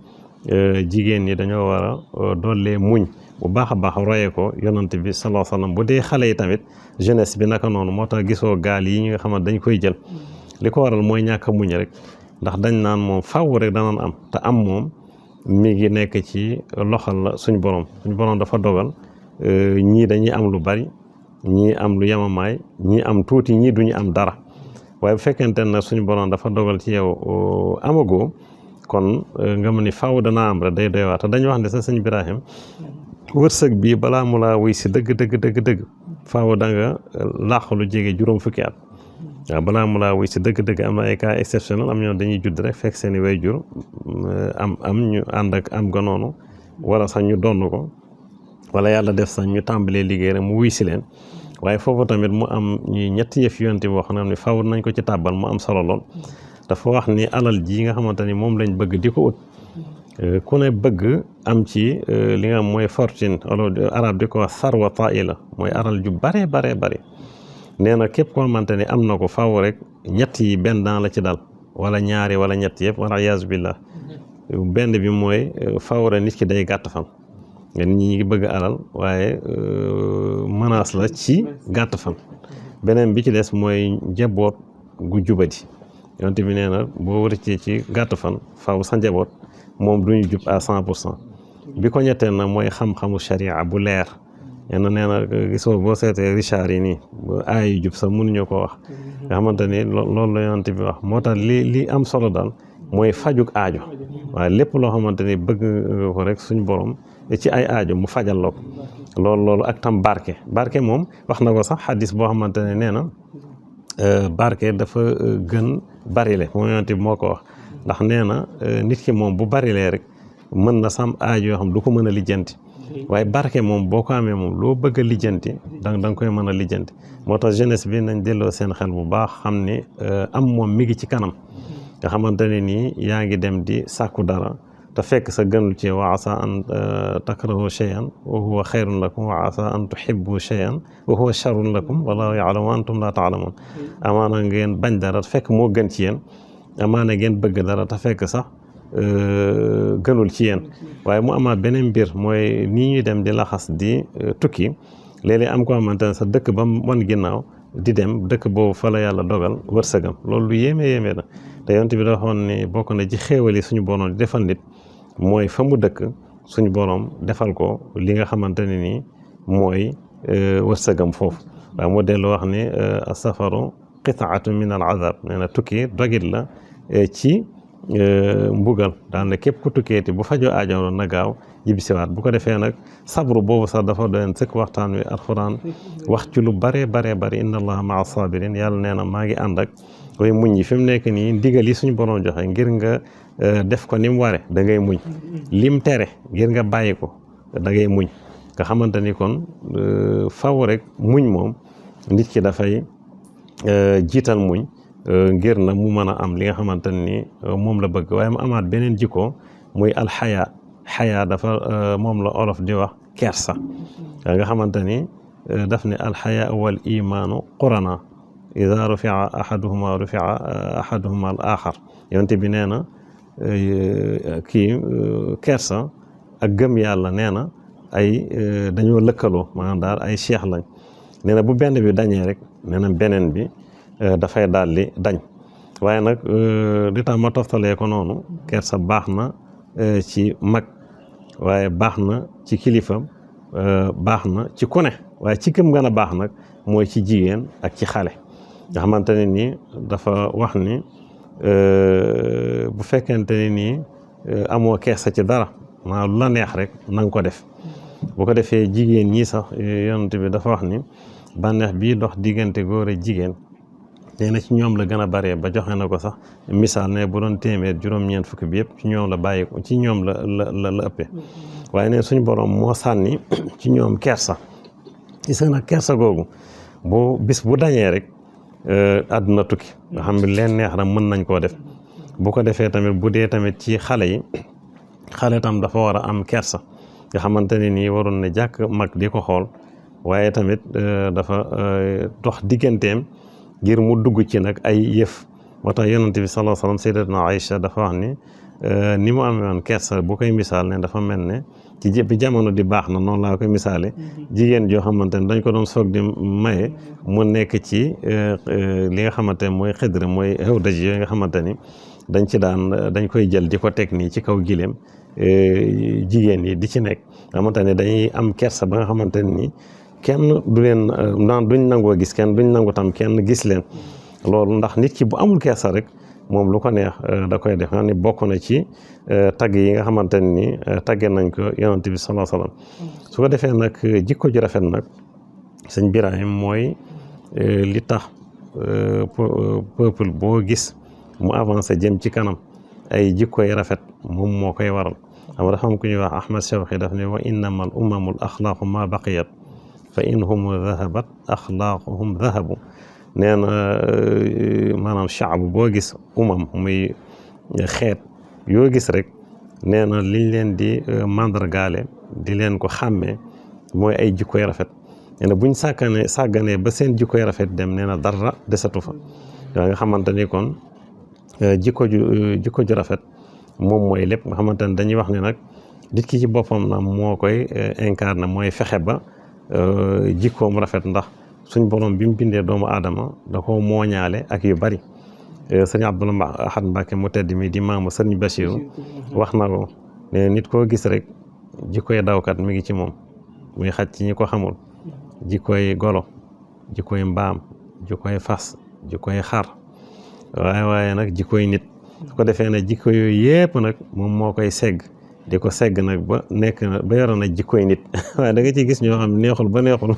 jigéen ñi dañoo war a dollee muñ bu baax a baax royee ko yonant bi sallallahu alayhi wasallam bu dee xale yi tamit jeunesse bi naka noonu moo tax gisoo gaal yi ñi nga xamante dañ koy jël li ko waral mooy ñàkk a muñ rek ndax dañ naan moom faaw rek danaan am te am moom mi ngi nekk ci loxal la suñ borom dafa dogal ñii dañuy am lu bari ñii am lu yemamaay ñii am tuuti ñii duñu am dara waaye bu fekkente ne suñu borom dafa dogal ci yow amagoo kon nga ma ni faaw danaa am rek day doy waar te dañu wax ne sa sëñ Ibrahim wërsëg bii balaa mu laa wuy si dëgg faaw da nga làq lu jege juróom fukki at waaw balaa mu laa wuy si dëgg am na ay cas exceptionnel am ñoo dañuy judd rek fekk seen i way jur am ñu ànd ak am ga noonu wala sax ñu donn ko wala yàlla def sax ñu tàmbalee liggéey rek mu wuy si leen waaye foofu tamit mu am ñuy ñetti yëf yonte boo xam ne faaw nañ ko ci tàbbal mu am solo lool dafa wax ni alal ji nga xamante ni moom lañ bëgg di ko ut ku ne bëgg am ci li nga mooy fortune wala arab di ko wax sarwa taila mooy alal ju bare nee na képp koo xamante ni am na ko faaw rek ñett yi benn daan la ci dal wala ñaari wala ñett yëpp wala yaasu billah benn bi mooy faaw rek nit ki day gàtt fan nga nit ñi ngi bëgg alal waaye menace la ci gàtt fan beneen bi ci des mooy njaboot gu jubadi yonte bi nee na boo wërëcee ci gàtt fan faaw sa njaboot moom duñu jub à 100% bi ko ñetteel na mooy xam-xamu sharia bu leer nee na gisoo boo seetee Richard yi nii aay yu jub sax mënuñu ko wax nga xamante ni loolu la yonte bi wax moo tax li am solo daal mooy fajuk aajo waaye lépp loo xamante ni bëgg nga ko rek suñu borom ci ay aajo mu fajal la ko loolu ak tam barke moom wax na ko sax xadis boo xamante ne nee na barke dafa gën barile moom yonte bi moo ko wax ndax nee na nit ki moom bu barilee rek mën na sam aajo yoo xam du ko mën a lijjanti waaye barke moom boo ko amee moom loo bëgg a lijjanti da nga koy mën a lijjanti moo tax jeunesse bi nañ delloo seen xel bu baax xam ni am moom mi ngi ci kanam nga xamante ne nii yaa ngi dem di sàkku dara te fekk sa gënul ci wa asa an takrahu shay'an wa huwa xayrun lakum wa asa an tuhibbu shay'an wa huwa sharrun lakum wallahu ya'lamu wa antum la ta'lamun amaana ngeen bañ dara te fekk moo gën ci yéen amaana ngeen bëgg dara te fekk sax gënul ci yéen waaye mu amaat beneen mbir mooy nii ñuy dem di laxas di tukki léeg-léeg am ko xamante ne sa dëkk ba wan ginnaaw di dem dëkk boobu fa la yàlla dogal wërsëgam loolu lu yéeme la te yonent bi dafa waxoon ni bokk na ci xéewal yi suñu borom di defal nit mooy fa mu dëkk suñu borom defal ko li nga xamante ne nii mooy wërsëgam foofu waaye mu dellu wax ni asafaru qitaatu min al azab nee na tukki dogit la ci mbugal daan ne képp ku tukkeeti bu fajoo aajo na gaaw ñibbisiwaat bu ko defee nag sabru boobu sax dafa doon sëkk waxtaan wi alxuraan wax ci lu bare inna allaha maa sabirin yàlla nee na maa ngi ànd ak koy muñ yi fi mu nekk nii ndigal yi suñu borom joxe ngir nga def ko ni mu ware da ngay muñ lim tere ngir nga bàyyi ko da ngay muñ nga xamante ni kon faw rek muñ moom nit ki dafay jiital muñ ngir na mu mën a am li nga xamante ni moom la bëgg waaye mu amaat beneen jikko muy alxaya dafa moom la olof di wax kersa nga xamante ni daf ne alxaya wal imaanu qurana ida rufia ahaduhuma al axar yonte bi nee na kersa ak gëm yàlla nee na ay dañoo lëkkaloo maanaam daal ay cheikh lañ nee na bu benn bi dañee rek nee na beneen bi dafay daal di dañ waaye nag li tax ma toftalee ko noonu kersa baax na ci mag waaye baax na ci kilifam baax na ci ku ne waaye ci këm gën a baax nag mooy ci jigéen ak ci xale nga xamante ne nii dafa wax ni bu fekkente ne nii amoo kersa ci dara maa lu la neex rek na nga ko def bu ko defee jigéen ñi sax yonent bi dafa wax ni bànneex bii dox diggante góor ak jigéen nee na ci ñoom la gën a bare ba joxe na ko sax misaal ne bu doon téeméer juróom-ñeent fukki bi yëpp ci ñoom la bàyyi ko ci ñoom la ëppee waaye ne suñu borom moo sànni ci ñoom kersa gis nga nag kersa googu bu bis bu dañee rek àdduna tukki nga xam ne leen neex na mën nañ koo def bu ko defee tamit bu dee tamit ci xale yi xale tam dafa war a am kersa nga xamante ne nii waroon ne jàkk mag di ko xool waaye tamit dafa dox digganteem ngir mu dugg ci nag ay yëf moo tax yonent bi sallallahu alayhi wasallam sayyidatuna Aïcha dafa wax ni mu amee woon kersa bu koy misaal ne dafa mel ne ci bi jamono di baax na noonu laa koy misaale jigéen joo xamante ne dañ ko doon soog di maye mu nekk ci li nga xamante ne mooy xëdra mooy xew daj yooyu nga xamante ni dañ koy jël di ko teg nii ci kaw gileem jigéen yi di ci nekk xamante ne dañuy am kersa ba nga xamante ne nii kenn du leen duñ nangoo gis kenn duñ nangu tam kenn gis leen loolu ndax nit ki bu amul kersa rek moom lu ko neex da koy def nga ni bokk na ci tagg yi nga xamante ne ni tagge nañ ko yonent bi sallallahu alayhi wasallam su ko defee nag jikko ju rafet nag sëñ Birahim mooy li tax peuple boo gis mu avancé jëm ci kanam ay jikko yi rafet moom moo koy waral xam nga dafa am ku ñuy wax Ahmad Shawqi daf ne wa innamal umamul axlaaqu ma baqiyat fa inhum dhahabat axlaaquhum dhahabu nee na maanaam shaabu boo gis muy xeet yoo gis rek nee na liñ leen di mandargaale di leen ko xàmmee mooy ay jikkoy rafet nee na buñ sàgganee ba seen jikkoy rafet dem nee na dara desatu fa yaa nga xamante ni kon jikko ju rafet moom mooy lépp nga xamante ne dañuy wax ne nag nit ki ci boppam na moo koy incarné mooy fexe ba jikkoom rafet ndax suñ borom bi mu bindee doomu aadama da ko mooñaale ak yu bari sëñ Abdul Ahad Mbacke mu tedd mi di maamu sëñ Bachiru wax na ko ne nit koo gis rek jikkoy dawkat mi ngi ci moom muy xaj ci ñi ko xamul jikkoy golo jikkoy mbaam jikkoy fas jikkoy xar waaye nag jikkoy nit su ko defee nag jikko yooyu yépp nag moom moo koy segg di ko segg nag ba yoroon na jikkoy nit waaye da nga ciy gis ñoo xam neexul ba neexul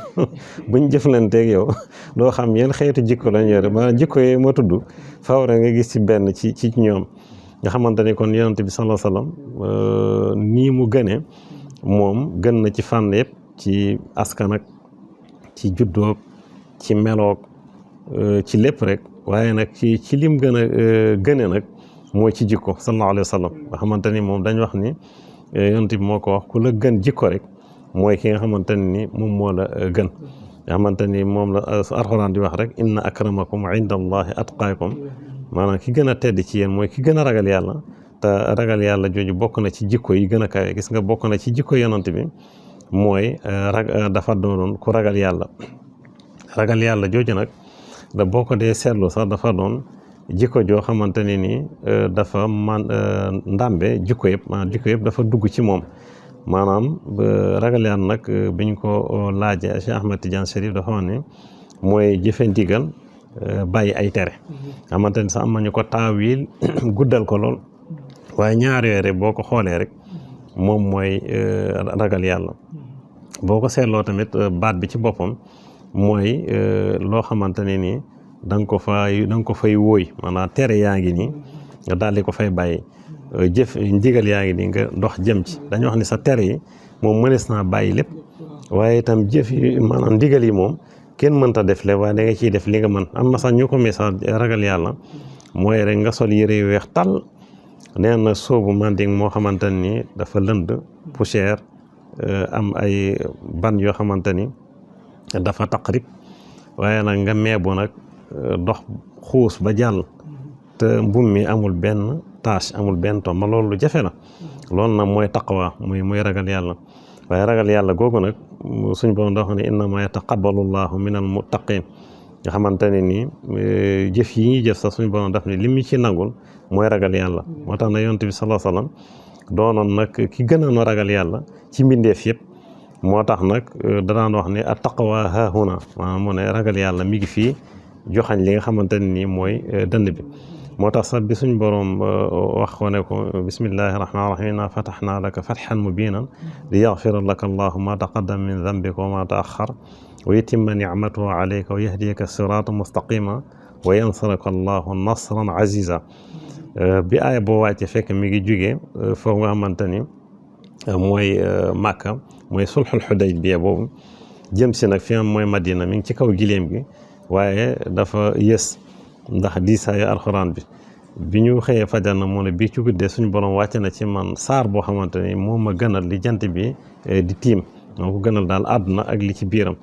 buñ jëflanteeg yow doo xam yan xeetu jikko lañ yore maanaam jikko yooyu moo tudd faaw rek nga gis ci benn ci ñoom nga xamante ni kon yonent bi sallallahu alayhi wasallam nii mu gënee moom gën na ci fànn yëpp ci askan ak ci juddoog ci meloog ci lépp rek waaye nag ci lim gën a gëne nag mooy ci jikko sallallahu alayhi wa sallam nga xamante ni moom dañ wax ni yonent bi moo ko wax ku la gën jikko rek mooy ki nga xamante ni moom moo la gën nga xamante ni moom la alxuraan di wax rek inna akramakum inda allahi atqaakum maanaam ki gën a tedd ci yéen mooy ki gën a ragal yàlla te ragal yàlla jooju bokk na ci jikko yi gën a kawe gis nga bokk na ci jikko yonent bi mooy dafa doonoon ku ragal yàlla jooju nag da boo ko dee seetlu sax dafa doon jikko joo xamante ne nii dafa ndàmbe jikko yëpp dafa dugg ci moom maanaam ragal yàlla nag biñ ko laajee Cheikh Ahmed Tidiane Chérif dafa wax ne mooy jëfe ndigal bàyyi ay tere xamante ne sax am nañu ko taawil guddal ko lool waaye ñaar yooyu rek boo ko xoolee rek moom mooy ragal yàlla boo ko seetloo tamit baat bi ci boppam mooy loo xamante ne nii da nga ko fay wóoy maanaam tere yaa ngi nii nga daal di ko fay bàyyi jëf ndigal yaa ngi nii nga dox jëm ci dañu wax ni sa tere yi moom mënees naa bàyyi lépp waaye itam jëf yi maanaam ndigal yi moom kenn mënta def le waaye da nga ciy def li nga mën am na sax ñu ko message ragal yàlla mooy rek nga sol yëre yu weex tàll nee na soobu manding moo xamante ni dafa lënd poussière am ay ban yoo xamante ni dafa taqrib waaye nag nga meebu nag dox xuus ba jàll te mbum mi amul benn tâche amul benn tom ma loolu lu jafe la loolu nag mooy taqwa muy ragal yàlla waaye ragal yàlla googu nag suñ borom dafa ne innama yataqabbalu llahu min al muttaqin nga xamante ne nii jëf yi ñuy jëf sax suñ borom daf ne li mu ci nangul mooy ragal yàlla moo tax na yonent bi sallallahu alayhi wasallam doonoon nag ki gënoon a ragal yàlla ci mbindeef yëpp moo tax nag da daan wax ne at taqwa haahuna maanaam mu ne ragal yàlla mi ngi fii joxañ li nga xamante ne nii mooy dënd bi moo tax sax bi suñ boroom wax ko ne ko bismillahi rahmaani rahiim inna fatahnaa laka fathan mubiinan li yaghfira laka allahu ma taqaddama min dhanbika wa ma ta'akhkhar wa yutimma ni'matahu alayka wa yahdiyaka siraatan mustaqima wa yansuraka allahu nasran aziza bi aaya boo wàcce fekk mi ngi jugee foofu nga xamante ni mooy Màkka mooy sulhul Hudaybiya boobu jëm si nag fi am mooy Madina mi ngi ci kaw giléem gi waaye dafa yës ndax diisaayu alxuraan bi ñu xëyee fajar na mu ne bii ci guddee suñu borom wàcc na ci man saar boo xamante ni moo ma gënal li jant bi di tiim moo ko gënal daal àdduna ak li ci biiram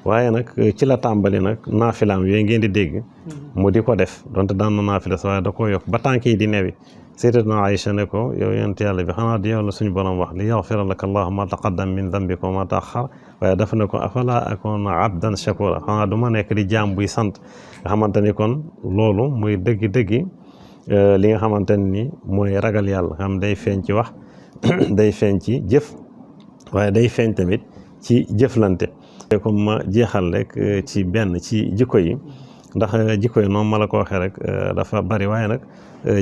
waaye nag ci la tàmbali nag naafilaam yooyu ngeen di dégg mu di ko def donte daan na naafila sa waaye da koo yokk ba tànk yi di newi sayyidatuna Aïcha ne ko yow yonent yàlla bi xanaa di yow la suñu borom wax li yaxfira laka allahu ma taqaddam min dambika wa ma taaxar waaye dafa ne ko afala akuna abdan shakura xanaa du ma nekk di jaam buy sant nga xamante ni kon loolu muy dëggi li nga xamante ni mooy ragal yàlla xam day feeñ ci wax day feeñ ci jëf waaye day feeñ tamit ci jëflante comme ma jeexal rek ci benn ci jikko yi ndax jikko yi noonu ma la ko waxee rek dafa bari waaye nag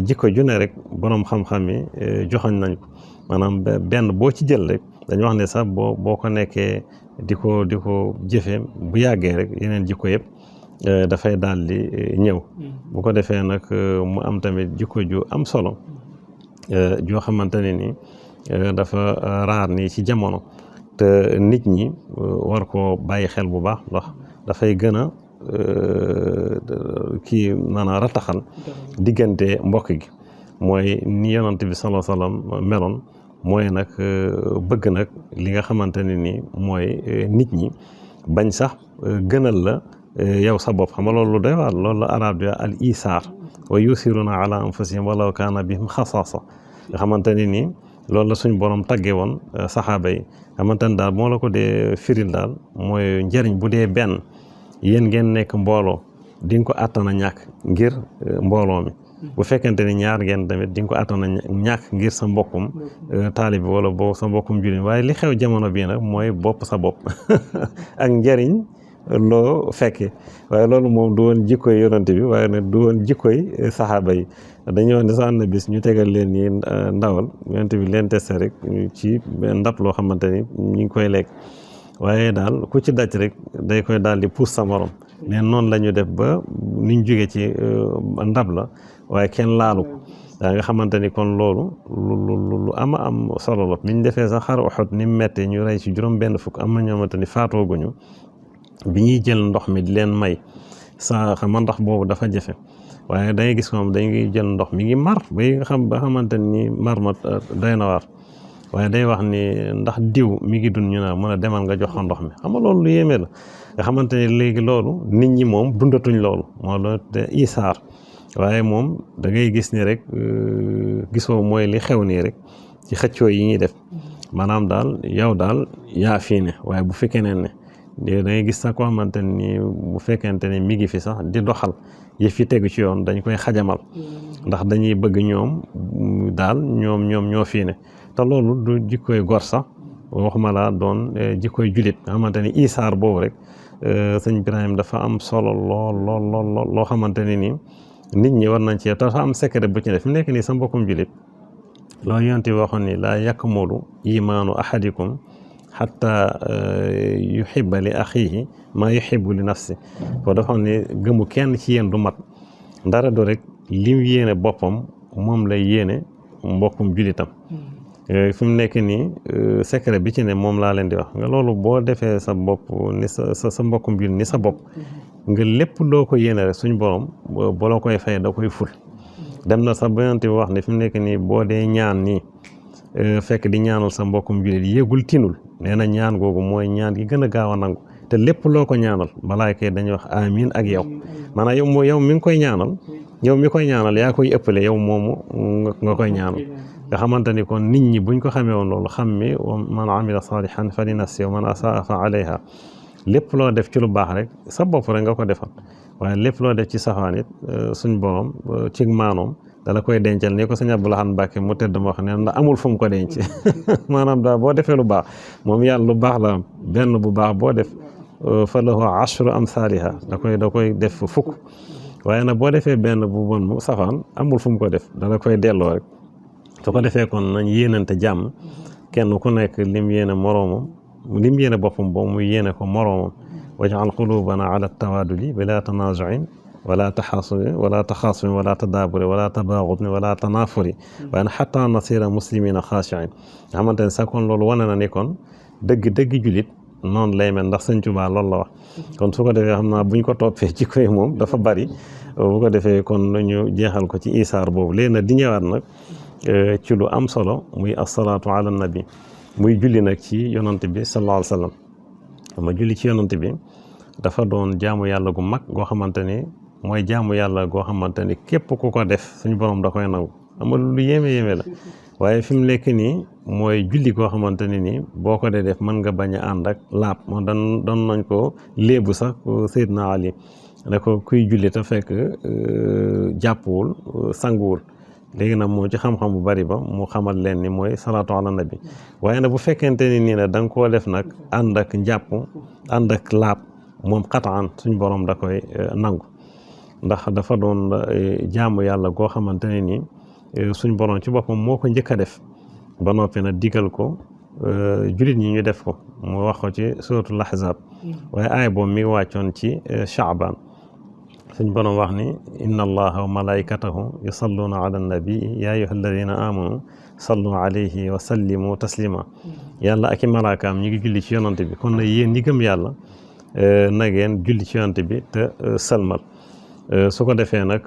jikko ju ne rek boroom xam-xam yi joxoñ nañ ko maanaam benn boo ci jël rek dañu wax ne sax boo ko nekkee di ko jëfee bu yàggee rek yeneen jikko yëpp dafay daal di ñëw bu ko defee nag mu am tamit jikko ju am solo joo xamante ne ni dafa raar nii ci jamono te nit ñi war koo bàyyi xel bu baax ndax dafay gën a kii maanaam rataxal diggante mbokk gi mooy ni yonent bi sallallahu alayhi wasallam meloon mooy nag bëgg nag li nga xamante ne ni mooy nit ñi bañ sax gënal la yow sa bopp xam nga loolu doy waar loolu la arab di al isaar wa yusiruna ala anfusihim walaw kaana bihim xasaasa nga xamante ne ni loolu la suñ borom tagge woon saxaaba yi xamante ne daal moo la ko dee firil daal mooy njëriñ bu dee benn yéen ngeen nekk mbooloo di nga ko àttana ñàkk ngir mbooloo mi bu fekkente ni ñaar ngeen tamit di nga ko àttana ñàkk ngir sa mbokkum taalibi wala boo sa mbokkum jullit waaye li xew jamono bii nag mooy bopp sa bopp ak njëriñ loo fekkee waaye loolu moom du woon jikkoy yonent bi waaye nag du woon jikkoy saxaaba yi dañuy wax ne sax na bis ñu tegal leen nii ndawal yonent bi leen testé rek ci ndab loo xamante ni ñu ngi koy lekk waaye daal ku ci daj rek day koy daal di puus sa morom leen noonu la ñu def ba niñ jóge ci ndab la waaye kenn laalu ko daa nga xamante ni kon loolu lu ama am solo la biñ defee sax xar Uhud ni mu méttee ñu rey ci juróom benn fukk am na ñoo xamante ni faatooguñu bi ñuy jël ndox mi di leen may sa xam ndox boobu dafa jafe waaye dangay gis moom dañuy jël ndox mi ngi mar ba xamante ni mar ma doy na waar waaye day wax ni ndax diw mi ngi dund ñu naa mën a demal nga jox ko ndox mi xam nga loolu lu yéeme la nga xamante ni léegi loolu nit ñi moom dundatuñ loolu moo la te isaar waaye moom da ngay gis ni rek gisoo mooy li xew nii rek ci xëccoo yi ñuy def maanaam daal yow daal yaa fii ne waaye bu fi keneen ne da ngay gis sax koo xamante ni bu fekkente ne mi ngi fi sax di doxal yëf yi tegu ci yoon dañ koy xajamal ndax dañuy bëgg ñoom daal ñoom ñoo fii ne te loolu du jikkoy gor sax waxuma laa doon jikkoy julit nga xamante ni isaar boobu rek sëñ Ibrahima dafa am solo lool loo xamante ni nii nit ñi war nañ ci te dafa am secret bu ci def fi mu nekk nii sa mbokkum julit loolu yonent bi waxoon ni laa yakmulu imaanu ahadikum xatta yuhibba li axiihi maa yuhibbu li nafsi ko dafa xam ne gëmu kenn ci yéen du mat ndara do rek lim yéene boppam moom lay yéene mbokkum julitam fi mu nekk nii secret bi ci ne moom laa leen di wax nga loolu boo defee sa bopp ni sa mbokkum julit ni sa bopp nga lépp loo ko yéene rek suñ borom boo la koy fay da koy ful dem na sax ba yonent bi wax ne fi mu nekk nii boo dee ñaan nii fekk di ñaanal sa mbokkum julit yéegul tinul nee na ñaan googu mooy ñaan gi gën a gaaw a nangu te lépp loo ko ñaanal malaayka yi dañuy wax amiin ak yow maanaam yow mi ngi koy ñaanal yow mi koy ñaanal yaa koy ëppale yow moomu nga koy ñaanal nga xamante ni kon nit ñi buñ ko xamee woon loolu xam mi man amila salihan fa li nafsi wa man asaa fa alayha lépp loo def ci lu baax rek sa bopp rek nga ko defal waaye lépp loo def ci safaan it suñ borom ci maanoom dala koy dencal ni ko sëñ Abdou Lahad Mbacke mu tëdd ma wax ne ndax amul fu mu ko denc maanaam daal boo defee lu baax moom yàlla lu baax la am benn bu baax boo def fa lahu ashru amsaaliha da koy def fukk waaye nag boo defee benn bu bon mu safaan amul fu mu ko def dala koy delloo rek su ko defee kon nañ yéenante jàmm kenn ku nekk lim yéene moroomam lim yéene boppam boobu mu yéene ko moroomam waj'al qulubana ala tawaadudi bila tanaazu'in wala taxaasumi wala taxaasumi wala tadaaburi wala tabaagudni wala tanaafuri waaye nag xataa nasira muslimina xaashiin nga xamante ne sax kon loolu wane na ni kon dëgg julit noonu lay mel ndax Sëñ Tuubaa loolu la wax kon su ko defee xam naa buñ ko toppee ci koy moom dafa bari bu ko defee kon ñu jeexal ko ci isaar boobu léegi nag di ñëwaat nag ci lu am solo muy asalaatu ala nabi muy julli nag ci yonante bi sallallahu alayhi wa sallam ma julli ci yonante bi dafa doon jaamu yàlla gu mag goo xamante ni mooy jaamu yàlla goo xamante ni képp ku ko def suñu borom da koy nangu ama lu yéeme la waaye fi mu nekk nii mooy julli goo xamante ni nii boo ko dee def mën nga bañ a ànd ak laab moo doon nañ ko léebu sax Seydina Ali ne ko kuy julli te fekk jàppuwul sanguwul léegi nag moom ci xam-xam bu bari ba mu xamal leen ni mooy salaatu ala nabi waaye nag bu fekkente ni nii nag da nga koo def nag ànd ak njàpp ànd ak laab moom xataan suñ borom da koy nangu ndax dafa doon jaamu yàlla goo xamante ne nii suñ borom ci boppam moo ko njëkk a def ba noppi nag digal ko julit ñi ñu def ko mu wax ko ci suratul ahzab waaye aaya boobu mi ngi wàccoon ci Shaaban suñ borom wax ni inna allaha wa malaikatahu yusalluna ala nabii ya ayyuha alladina amanu sallu alayhi wa sallimu taslima yàlla ak i malaakaam ñi ngi julli ci yonante bi kon nag yéen ñi gëm yàlla na ngeen julli ci yonante bi te sëlmal su ko defee nag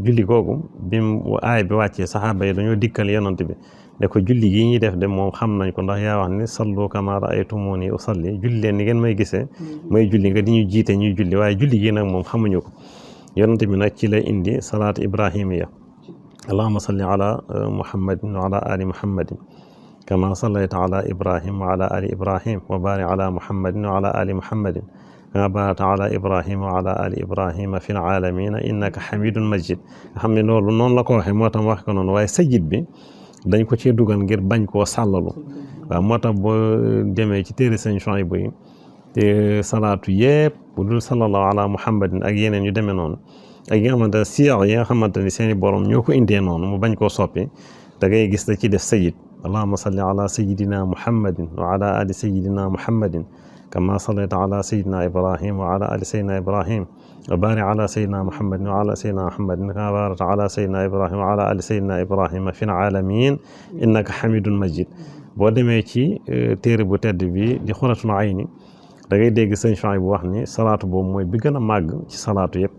julli googu bi mu aaya bi wàccee saxaaba yi dañoo dikkal yonante bi ne ko julli gi ñuy def de moom xam nañ ko ndax yaa wax ni sallu kama ra'aytumuni usalli julli leen ni ngeen may gisee may julli nga di ñu jiite ñuy julli waaye julli gi nag moom xamuñu ko yonante bi nag ci la indi salaat ibrahimiya allahumma salli ala muhammadin wa ala ali muhammadin kama sallayta ala ibrahim wa ala ali ibrahim wa barik ala muhammadin wa ala ali muhammadin kama barakta ala ibrahim wa ala ali ibrahima fil alamina innaka hamidun majid nga xam ne loolu noonu la ko waxee moo tax wax ko noonu waaye sajid bi dañ ko cee dugal ngir bañ koo sàllalu waaw moo tax boo demee ci téere sëñ Chouaïbou yi te salaatu yëpp bu dul sallallahu ala muhammadin ak yeneen yu demee noonu ak yi nga xamante ne siyaar yi nga xamante ni seeni borom ñoo ko indee noonu mu bañ koo soppi da ngay gis da ci def sajid allahumma salli ala sayidina muhammadin wa ala ali sayidina muhammadin kama sallayta ala sayidina ibrahim wa ala ali sayidina ibrahim wa barik ala sayidina muhammadin wa ala sayidina muhammadin kama barakta ala sayidina ibrahim wa ala ali sayidina ibrahima fil alamin innaka hamidun majid boo demee ci téere bu tedd bi di xuratul ayni da ngay dégg sëñ Chouaïbou bu wax ni salaatu boobu mooy bi gën a màgg ci salaatu yëpp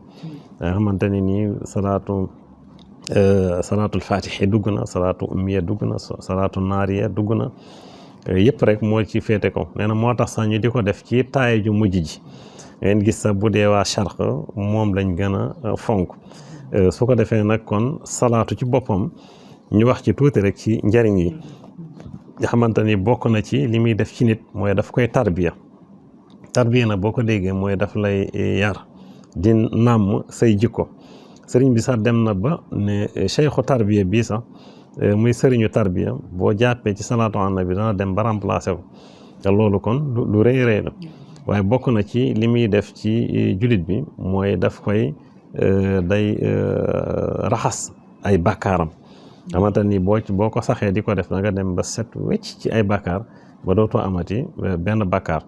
nga xamante ne nii salaatul fatihi dugg na salaatu ummiya dugg na salaatu naariya dugg na yëpp rek moo ci féete ko nee na moo tax sax ñu di ko def ci taaya ju mujj ji ngeen gis sax bu dee waa charq moom lañ gën a fonk su ko defee nag kon salaatu ci boppam ñu wax ci tuuti rek ci njariñ yi nga xamante ni bokk na ci li muy def ci nit mooy daf koy tarbiya nag boo ko déggee mooy daf lay yar di nàmm say jikko sëriñ bi sax dem na ba ne cheikhu tarbiya bii sax muy sëriñu tarbiya boo jàppee ci salaatu ala nabi dana dem ba remplacé ko te loolu kon lu rëy la waaye bokk na ci li muy def ci jullit bi mooy daf koy day raxas ay bàkkaaram xamante ni boo ko saxee di ko def da nga dem ba set wecc ci ay bàkkaar ba dootoo amati benn bàkkaar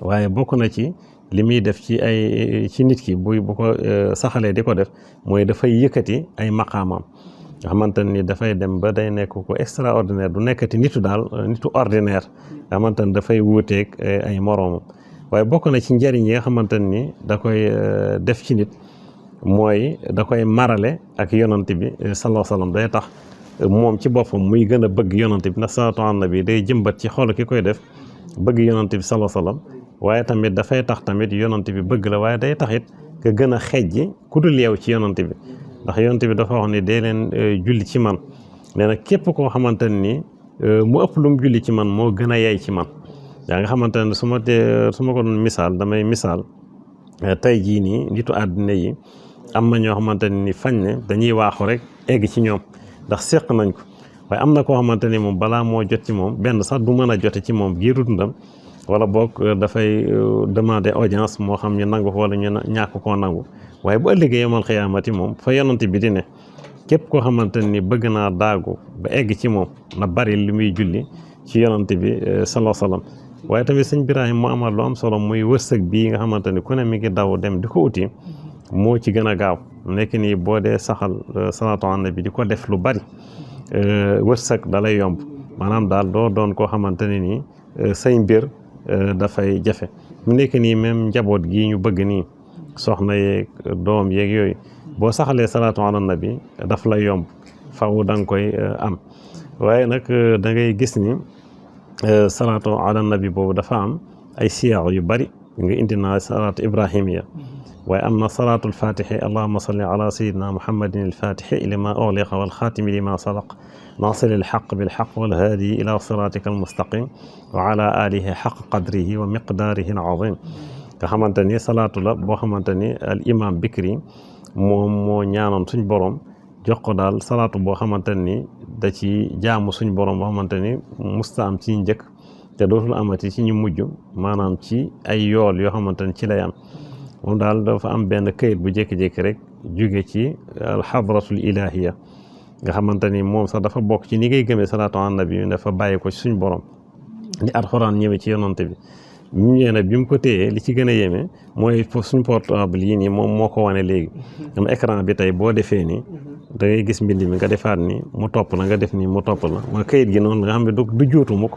waaye bokk na ci li muy def ci nit ki bu ko saxalee di ko def mooy dafay yëkkati ay maqaamam nga xamante ni dafay dem ba day nekk ko extraordinaire du nekkati nitu ordinaire nga xamante ni dafay wuuteeg ay moroomam waaye bokk na ci njëriñ yi nga xamante ni da koy def ci nit mooy da koy marale ak yonante bi sallallahu alayhi wasallam day tax moom ci boppam muy gën a bëgg yonante bi ndax salaatu ala nabi day jëmbat ci xol ki koy def bëgg yonante bi sallallahu alayhi wasallam waaye tamit dafay tax tamit yonante bi bëgg la waaye day tax it nga gën a xejji ku dul yeew ci yonante bi ndax yonante bi dafa wax ni dee leen julli ci man nee na képp koo xamante ni mu ëpp lu mu julli ci man moo gën a yey ci man yaa nga xamante ne su ma ko doon misaal damay misaal tey jii nii nitu àddina yi am na ñoo xamante ni fañ ne dañuy waaxu rek egg ci ñoom ndax séq nañ ko waaye am na koo xamante ni moom balaa moo jot ci moom benn sax du mën a jote ci moom giiru dundam wala boog dafay demander audience moo xam ñu nangu ko wala ñu ñàkk koo nangu waaye bu ëllëgee yomal xiyaamati moom fa yonante bi di ne képp koo xamante ni bëgg naa daagu ba egg ci moom na bari li muy julli ci yonante bi sallallahu alayhi wasallam waaye tamit sëñ Birahim mu amal lu am solo muy wërsëg bii nga xamante ni ku ne mi ngi daw dem di ko uti moo ci gën a gaaw nekk nii boo dee saxal salaatu ala nabi di ko def lu bari wërsëg da lay yomb maanaam daal doo doon koo xamante ne nii say mbir dafay jafe mu nekk nii même njaboot gi ñu bëgg nii soxna yeeg doom yeeg yooyu boo saxalee salaatu ala nabi daf la yomb faw da nga koy am waaye nag da ngay gis ni salaatu ala nabi boobu dafa am ay siyaax yu bari nga indi naa salaatu ibrahimiya waaye am na salaatul fatixi allahuma salli ala sayidina muhammadin alfatixi lima ughliqa walxaatimi lima sabaq naasiri alxaq bilxaq walhaadi ila siratika almustaqim wa ala alihi xaq qadrihi wa miqdaarihi alazim nga xamante ni salaatu la boo xamante ni al imam bikri moom moo ñaanoon suñ borom jox ko daal salaatu boo xamante ni da ci jaamu suñ borom boo xamante ni musta am ci njëkk te dootul amati ci ñu mujj maanaam ci ay yool yoo xamante ni ci lay am moom daal dafa am benn këyit bu jékki-jékki rek jóge ci alxadratul ilahiya nga xamante ni moom sax dafa bokk ci ni ngay gëmee salaatu ala nabi dafa bàyyi ko ci suñ borom ni alxuraan ñëwee ci yonante bi ñu ñëwee nag bi mu ko téyee li ci gën a yéeme mooy suñ portable yi nii moom moo ko wane léegi am écran bi tey boo defee nii da ngay gis mbind mi nga defaat ni mu topp la nga def nii mu topp la ma këyit gi noonu nga xam ne du juutu mukk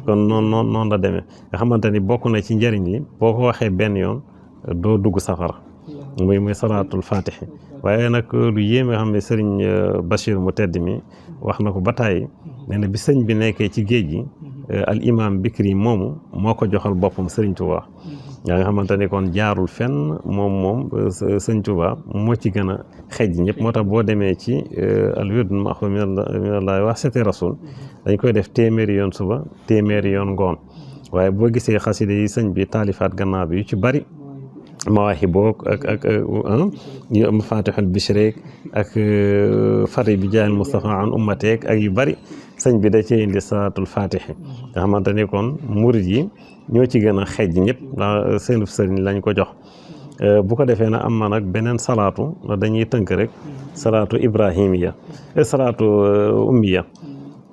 kon noonu la demee nga xamante ni bokk na ci njëriñ li boo ko waxee benn yoon doo dugg safara muy salaatul fatixi waaye nag lu yéeme nga xam ne sëriñ Bachir mu tedd mi wax na ko ba tàyyi nee na bi sëñ bi nekkee ci géej gi al imam bikri moomu moo ko joxal boppam sëriñ Tuubaa nga xamante ni kon jaarul fenn moom sëriñ Tuubaa moo ci gën a xejj ñëpp moo tax boo demee ci al wird maxuud minallahi wa sati rasul dañ koy def téeméeri yoon suba téeméeri yoon ngoon waaye boo gisee xasida yi sëñ bi taalifaat gannaaw bi yu ci bari mawaahiboog ak mafatihul bishreek ak fari bi jaayil Mustafa an ummateek ak yu bari sëñ bi da cee indi salaatul fatixi nga xamante ni kon murid yi ñoo ci gën a xejj ñëpp ndax seen sëriñ lañ ko jox bu ko defee na am na nag beneen salaatu dañuy tënk rek salaatu ibrahimiya salaatu ummiya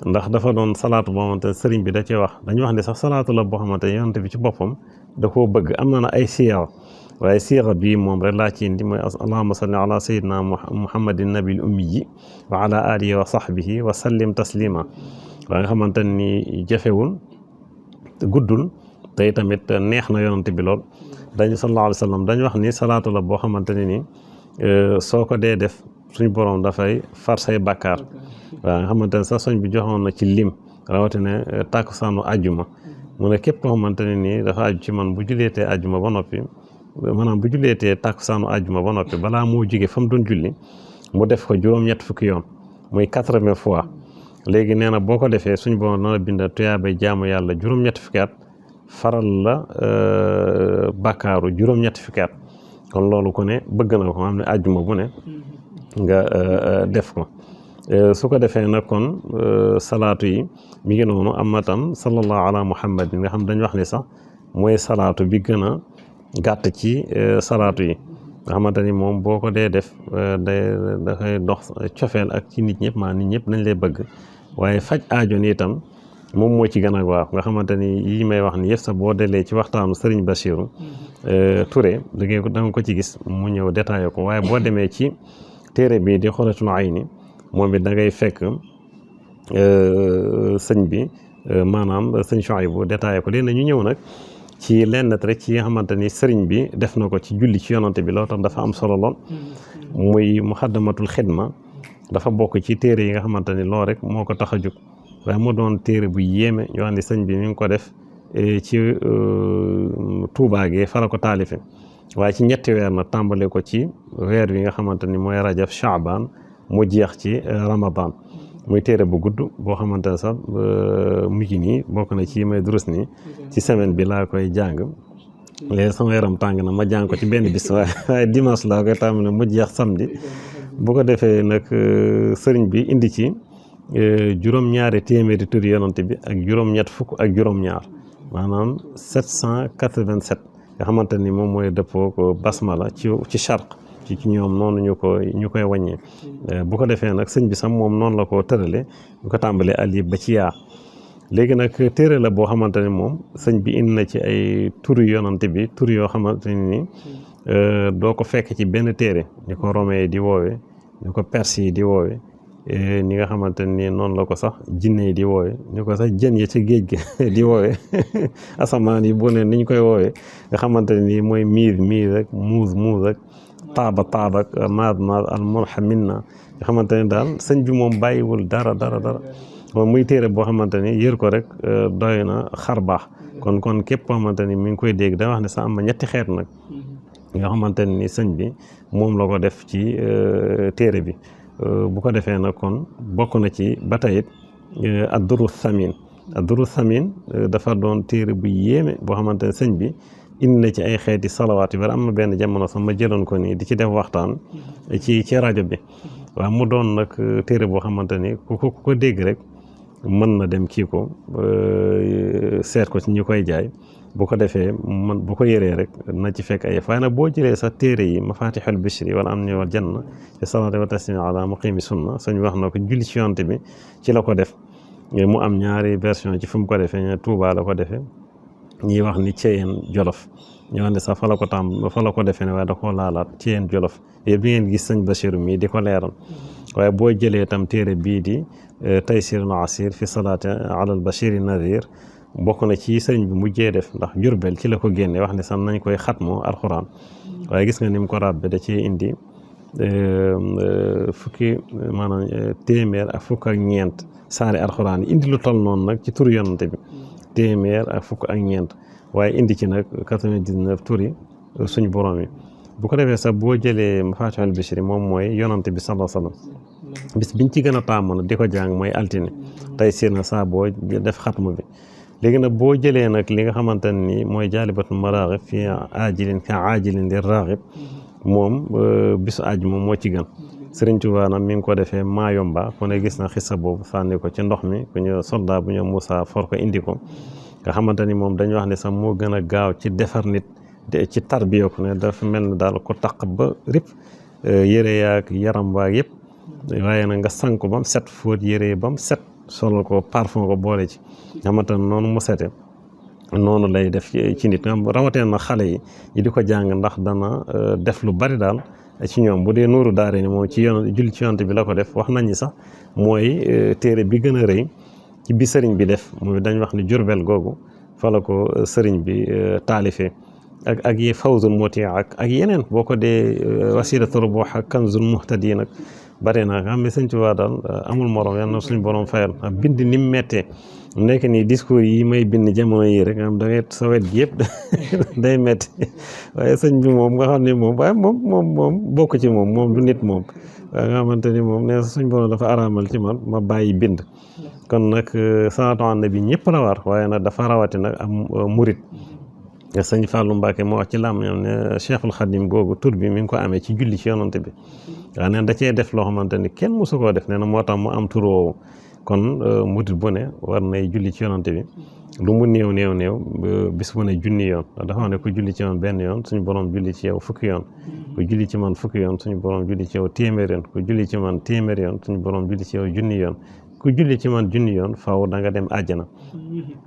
ndax dafa doon salaatu boo xamante ne sëriñ bi da cee wax dañu wax ne sax salaatu la boo xamante ne yonent bi ci boppam da koo bëgg am na ay siyaar waaye siira bii moom rek laa ci indi mooy allahuma salli ala sayidina muhammadin nabil ummiyi wa ala alihi wa sahbihi wa sallim taslima waa nga xamante ni jafewul guddul te tamit neex na yonante bi lool dañu sallallahu alayhi wa sallam dañu wax ni salaatu la boo xamante ne ni soo ko dee def suñ borom dafay far say bàkkaar waa nga xamante ne sax soñ bi joxoon na ci lim rawatina tàkkusaanu àjjuma mu ne képp koo xamante ne nii dafa aju ci man bu juleetee àjjuma ba noppi maanaam bu julleetee tàkkusaanu àjjuma ba noppi balaa moo jóge fa mu doon julli mu def ko juróom-ñett fukki yoon muy 80 fois léegi nee na boo ko defee suñ borom dana bind tuyaabay jaamu yàlla juróom-ñett fukki at faral la bàkkaaru juróom-ñett fukki at kon loolu ku ne bëgg na ko xam ne àjjuma bu ne nga def ko su ko defee nag kon salaatu yi mi ngi noonu am na tam sallallahu ala muhammad nga xam dañ wax ni sax mooy salaatu bi gën a gàtt ci salaatu yi nga xamante ni moom boo ko dee def dafay dox cofeel ak ci nit ñëpp maa nit ñëpp nañ lay bëgg waaye faj aajo ni itam moom moo ci gën a waaw nga xamante ni yi may wax ni yëpp sax boo delee ci waxtaanu Serigne Bassirou Touré da nga ko ci gis mu ñëw détaillé ko waaye boo demee ci téere bi di Xuratul Ayni moom it da ngay fekk sëñ bi maanaam sëñ Chouaïbou détaillé ko léegi na ñu ñëw nag ci lenn rek ci nga xamante ni sëriñ bi def na ko ci julli ci yonante bi loo tax dafa am solo lool muy muxaddamatul xidma dafa bokk ci téere yi nga xamante ni loo rek moo ko tax a jóg waaye mu doon téere bu yéeme yoo xam ne sëñ bi mi ngi ko def ci Tuubaa gi fa la ko taalife waaye ci ñetti weer na tàmbale ko ci weer wi nga xamante ni mooy rajab Shaaban mu jeex ci Ramadan muy téere bu gudd boo xamante ne sax mu ngi nii bokk na ci may durus nii ci semaine bi laa koy jàng léegi sama yaram tàng na ma jàng ko ci benn bis waaye dimanche laa koy tàmbale mu jeex samedi bu ko defee nag sëriñ bi indi ci juróom-ñaari téeméeri turi yonante bi ak juróom-ñett fukk ak juróom-ñaar maanaam 787 nga xamante ni moom mooy dëppoo ko basmala ci charq ci ñoom noonu ñu koy wàññee bu ko defee nag sëñ bi sax moom noonu la ko tërale ñu ko tàmbalee alif ba ci yaa léegi nag téere la boo xamante ne moom sëñ bi indi na ci ay turu yonante bi tur yoo xamante ni doo ko fekk ci benn téere ñu ko romain yi di woowe ñu ko perse yi di woowe ni nga xamante ni noonu la ko sax jinne yi di woowe ñu ko sax jën ya ca géej gi di woowe asamaan yi bu ne ni ñu koy woowe nga xamante ni mooy miir rek muuz rek taaba ak maad al mulhaminna nga xamante ni daal sëñ bi moom bàyyiwul dara moom muy téere boo xamante ni yër ko rek doy na xar baax kon képp koo xamante ni mi ngi koy dégg da wax ne sax am na ñetti xeet nag nga xamante ni sëñ bi moom la ko def ci téere bi bu ko defee nag kon bokk na ci ba tey it ad-durru samin dafa doon téere bu yéeme boo xamante ne sëñ bi indi na ci ay xeeti salawaat yu bari am na benn jamono sax ma jëloon ko nii di ci def waxtaan ci rajo bi waaw mu doon nag téere boo xamante ni ku ko dégg rek mën na dem kii ko seet ko ci ñu koy jaay bu ko defee man bu ko yëree rek na ci fekk ay waaye nag boo jëlee sax téere yi mafatihul bishri wala am ni wal janna ci salaati wa taslimi ala muqimi sunna sëñ wax na ko julli ci yonte bi ci la ko def mu am ñaari version ci fu mu ko defee ña Tuubaa la ko defee ñuy wax ni Ceyeen Jolof ñu wax ne sax fa la ko defee ne waaye da koo laalaat Ceyeen Jolof yëpp bi ngeen gis sëñ Basiru mii di ko leeral waaye boo jëlee tam téere bii di Taysirul Asir fi salaati ala al bashiri nadir bokk na ci sëriñ bi mujjee def ndax Jurbel ci la ko génne wax ne sax nañ koy xatmoo alxuraan waaye gis nga ni mu ko ràbbe da cee indi fukki maanaam téeméer ak fukk ak ñeent saari alxuraan yi indi lu toll noonu nag ci turu yonante bi téeméer ak fukk ak ñeent waaye indi ci nag 99 turi suñu borom yi bu ko defee sax boo jëlee Mafatihul Bichri moom mooy yonante bi sallallahu alayhi wasallam bis biñ ci gën a taamu nag di ko jàng mooy altine tey siir na saa boo def xatmu bi léegi nag boo jëlee nag li nga xamante ni mooy jaalibatul maraaxib fi aajilin ka aajilin di raaxib moom bisu aaj moom moo ci gën Sëriñ Tuubaa nag mi ngi ko defee Maayomba ku ne gis na xissa boobu sànni ko ci ndox mi ku ñu soldat bu ñu Moussa for ko indi ko nga xamante ni moom dañu wax ne sax moo gën a gaaw ci defar nit ci tarbiya ko ne dafa mel ni daal ko taq ba rip yére yaak yaram waak yëpp waaye nag nga sang ko ba mu set fóot yére ba mu set solal ko parfum ko boole ci nga xamante ne noonu mu sete noonu lay def ci nit nga rawatee na xale yi di ko jàng ndax dana def lu bari daal ci ñoom bu dee nuuru daare ni moom ci yoon julli ci yonte bi la ko def wax nañ ni sax mooy téere bi gën a rëy ci bi sëriñ bi def mooy dañ wax ni Jurbel googu fa la ko sëriñ bi taalifee ak yi fawzul muti ak yeneen boo ko dee wasilatul rubuh ak kanzul muhtadi nag bare naa nga xam ne sëñ Tuubaa daal amul morom yal na suñu borom fayal bind ni mu méttee nekk nii discours yi may bind jamono yi rek am da ngay sa wet gi yëpp day métti waaye sëñ bi moom nga xam ne moom waaye moom bokk ci moom du nit moom waaye nga xamante ni moom nee suñu borom dafa araamal ci man ma bàyyi bind kon nag salaatu ala nabi ñëpp la war waaye nag dafa rawati nag am murit sëñ Fallou Mbacke moo wax ci làmm ñoom ne Cheikhul Khadim googu tur bi mi ngi ko amee ci julli ci yonante bi waaw neen da cee def loo xamante ni kenn mosu koo def nee na moo tax mu am tur woowu kon murit bu ne war nay julli ci yonante bi lu mu néew bis bu ne junni yoon dafa wax ne ku julli ci man benn yoon suñu borom julli ci yow fukki yoon ku julli ci man fukki yoon suñu borom julli ci yow téeméer yoon ku julli ci man téeméer yoon suñu borom julli ci yow junni yoon ku julli ci man junni yoon faaw da nga dem àjjana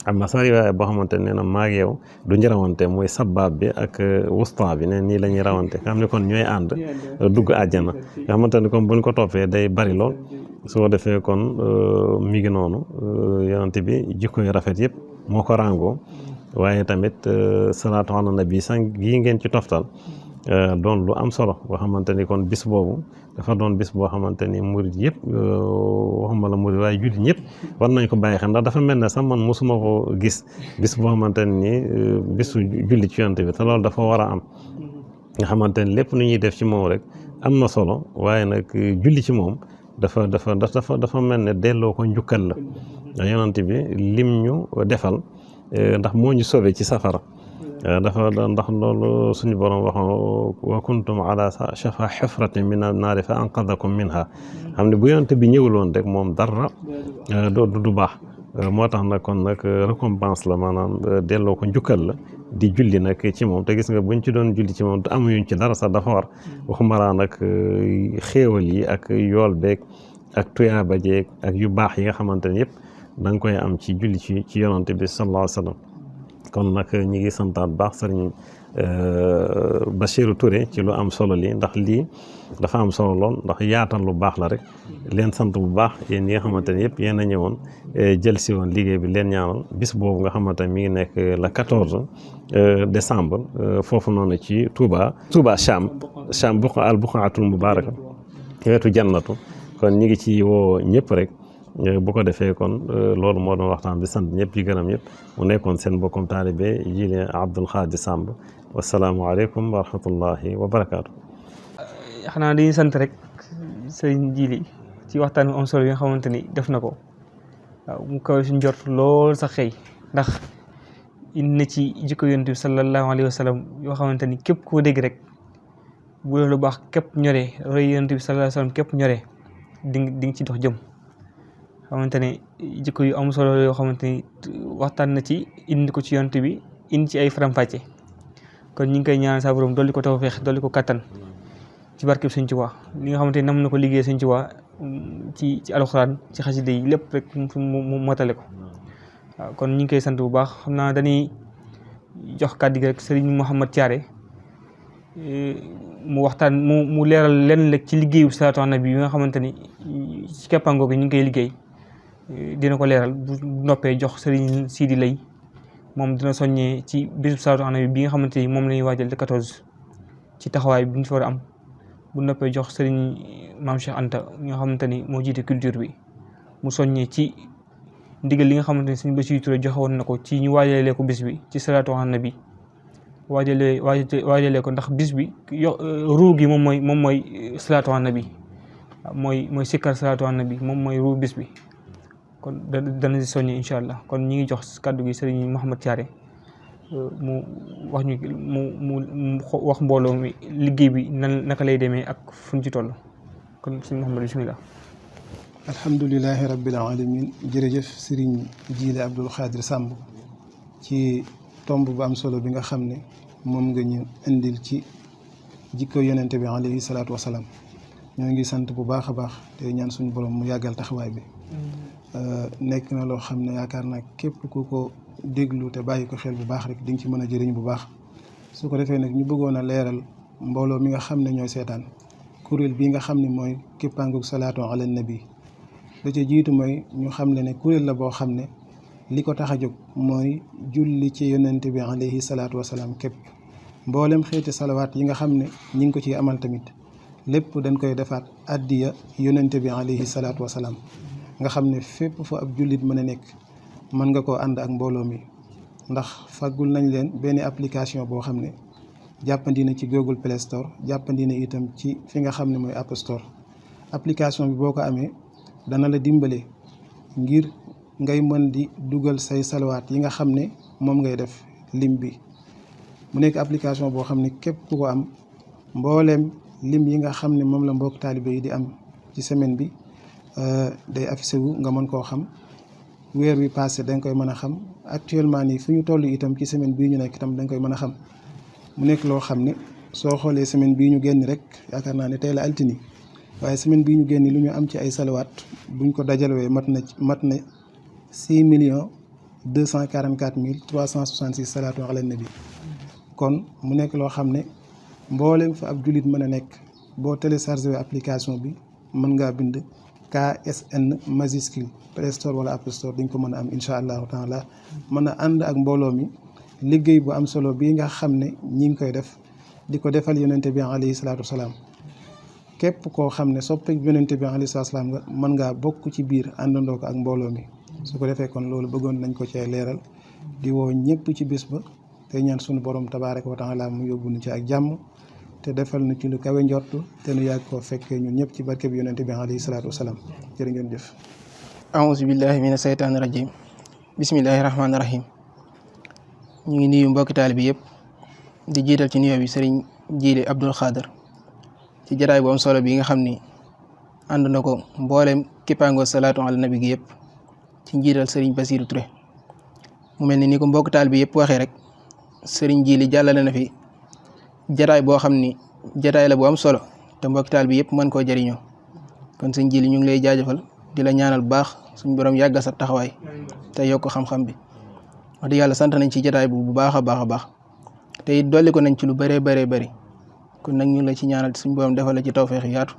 am na sax riwaaya boo xamante ne na maag yow du ñu rawante mooy sabab bi ak wusta bi ne nii la ñuy rawante nga xam ne kon ñooy ànd dugg àjjana nga xamante ne comme buñ ko toppee day bari lool soo defee kon mi ngi noonu yonante bi jikko yu rafet yëpp moo ko ràngoo waaye tamit salaatu ala nabi sax gii ngeen ci toftal doon lu am solo boo xamante ni kon bis boobu dafa doon bis boo xamante ni murid yëpp waxuma la murid waaye jullit ñëpp war nañ ko bàyyi xel ndax dafa mel ne sax man mosuma ko gis bis boo xamante ni bisu julli ci yonte bi te loolu dafa war a am nga xamante ni lépp nu ñuy def ci moom rek am na solo waaye nag julli ci moom dafa mel ne delloo ko njukkal la ndax yonante bi lim ñu defal ndax moo ñu sauvé ci safara ndax loolu suñu borom wax wa kuntum ala shafa xufratin min annaari fa anqadakum minha xam ne bu yonante bi ñëwuloon rek moom dara du baax moo tax nag kon nag récompense la maanaam delloo ko njukkal la di julli nag ci moom te gis nga buñ ci doon julli ci moom te amuñu ci dara sax dafa war waxumaraa nag xéewal yi ak yool beeg ak tuyaaba jeeg ak yu baax yi nga xamante ne yëpp da nga koy am ci julli ci yonante bi sallallahu alayhi wa sallam kon nag ñi ngi santaat baax sëriñ Bachirou Touré ci lu am solo lii ndax lii dafa am solo lool ndax yaatal lu baax la rek leen sant bu baax yéen ñi nga xamante ne yëpp yéen a ñëwoon jël si woon liggéey bi leen ñaanal bis boobu nga xamante ne mi ngi nekk le 14 décembre foofu noonu ci Touba Cham al buqaatul mubaaraka wetu jannatu kon ñi ngi ci woo ñëpp rek bu ko defee kon loolu moo doon waxtaan bi sant ñëpp yi gërëm ñëpp mu nekkoon seen bokkum taalibe Jili Abdul Xaadir Samb wasalaamualeykum wa rahmatullahi wa barakaatu. xanaa dañuy sant rek sëriñ Jili ci waxtaan bi am solo yi nga xamante ni def na ko waaw mu kaw suñ jort lool sax xëy ndax indi na ci jikko yonent bi sallallahu alayhi wa sallam yoo xamante ni képp koo dégg rek bu lu baax képp ñoree roy yonent bi sallallahu alayhi wa sallam képp ñoree di nga ci dox jëm xamante ne jikko yu am solo yoo xamante ni waxtaan na ci indi ko ci yonent bi indi ci ay faram-fàcce kon ñu ngi koy ñaan sa borom dolli ko tawfeex dolli ko kattan ci barkeb Sëñ Tuubaa li nga xamante ni nam na ko liggéey Sëñ Tuubaa ci alxuraan ci xasida yi lépp rek mu motale ko waaw kon ñu ngi koy sant bu baax xam naa dañuy jox kàddu gi rek Serigne Mouhamed Thiaré mu waxtaan mu leeral lenn rek ci liggéeyu salaatu ala nabi bi nga xamante ni ci keppaangoo gi ñu ngi koy liggéey dina ko leeral bu noppee jox Serigne Sidi Lay moom dina soññee ci bisub salaatu ala nabi bi nga xamante ni moom la ñuy waajal le 14 ci taxawaay bi ñu fi war a am bu noppee jox Serigne Maam Cheikh Anta nga xamante ni moo jiite culture bi mu soññee ci ndigal li nga xamante ni Serigne Bassirou Touré joxe woon na ko ci ñu waajalee ko bis bi ci salaatu ala nabi waajalee ko ndax bis bi ruu gi moom mooy salaatu ala nabi mooy sikkar salaatu ala nabi moom mooy ruu bis bi kon dana si soññee incha allah kon ñi ngi jox kàddu gi Serigne Mouhamed Thiaré mu wax ñu mu wax mbooloo mi liggéey bi naka lay demee ak fu ñu ci toll kon Serigne Mouhamed bismillah. alhamdulilahi rabbil alamin jërëjëf Serigne Jili Abdul Xaadir Samb ci tomb bu am solo bi nga xam ne moom nga ñu indil ci jikko yonente bi alayhi salaatu wasalaam ñoo ngi sant bu baax a baax te ñaan suñu borom mu yàggal taxawaay bi nekk na loo xam ne yaakaar naa képp ku ko déglu te bàyyi ko xel bu baax rek di nga ci mën a jëriñ bu baax su ko defee nag ñu bëggoon a leeral mbooloo mi nga xam ne ñooy seetaan kuréel bii nga xam ne mooy képpaangug salaatu ala nabi da ca jiitu mooy ñu xam ne kuréel la boo xam ne li ko tax a jóg mooy julli ci yonente bi alayhi salaatu wasalaam képp mboolem xeeti salawaat yi nga xam ne ñi ngi ko ci amal tamit lépp dañ koy defaat addiya yonente bi alayhi salaatu wasalaam nga xam ne fépp fa ab jullit mën a nekk mën nga koo ànd ak mbooloo mi ndax faggul nañ leen benn application boo xam ne jàppandi na ci Google Play Store jàppandi na itam ci fi nga xam ne mooy App Store application bi boo ko amee dana la dimbale ngir ngay mën di dugal say salawaat yi nga xam ne moom ngay def lim bi mu nekk application boo xam ne képp ku ko am mbooleem lim yi nga xam ne moom la mbokk taalibe yi di am ci semaine bi day affiché wu nga mën koo xam weer wi passé da nga koy mën a xam actuellement nii fu ñu toll itam ci semaine bii ñu nekk itam da nga koy mën a xam mu nekk loo xam ne soo xoolee semaine bii ñu génn rek yaakaar naa ne tey la altini waaye semaine bii ñu génn lu ñu am ci ay salawaat buñ ko dajalewee mat na 6,244,366 salaatu ala nabi kon mu nekk loo xam ne mboolem fa ab jullit mën a nekk boo téléchargé application bi mën ngaa bind KSN majuscule Play Store wala App Store di nga ko mën a am incha allahu taala mën a ànd ak mbooloo mi liggéey bu am solo bii nga xam ne ñi ngi koy def di ko defal yonente bi alayhi salaatu wasalaam képp koo xam ne soppe yonente bi alayhi salaatu wasalaam nga mën ngaa bokk ci biir àndandoo ko ak mbooloo mi su ko defee kon loolu bëggoon nañ ko cee leeral di woo ñëpp ci bis ba te ñaan suñu borom tabaaraka wa taala mu yóbbu nu ci ak jàmm te defal na ci lu kawe njortu te nu yàgg koo fekkee ñun ñëpp ci barke bi yonente bi alayhi salaatu wasalaam jërë ngeen jëf. aouzu billahi mina seytaani rajim bismillahi rahmaani rahim ñu ngi nuyu mbokki taalibe bi yëpp di jiital ci nuyoo bi sëriñ Jili Abdul Xaadir ci jaraay bu am solo bi nga xam ni ànd na ko mboolem kippaangoo salaatu ala nabi gi yëpp ci njiital sëriñ Bassirou Touré mu mel ni ko mbokki taalibe bi yëpp waxee rek sëriñ Jili jàllale na fi jaraay boo xam ni jaraay la bu am solo te mbokki taalibe bi yëpp mën koo jëriñoo kon sëriñ Jili ñu ngi lay jaajëfal di la ñaanal bu baax suñu borom yàggal sa taxawaay te yokk xam-xam bi wax dëgg yàlla sant nañ ci jataay bu baax a baax te it dolli ko nañ ci lu bëree bëri kon nag ñu la ci ñaanal suñu borom defal la ci tawfeex yaatu.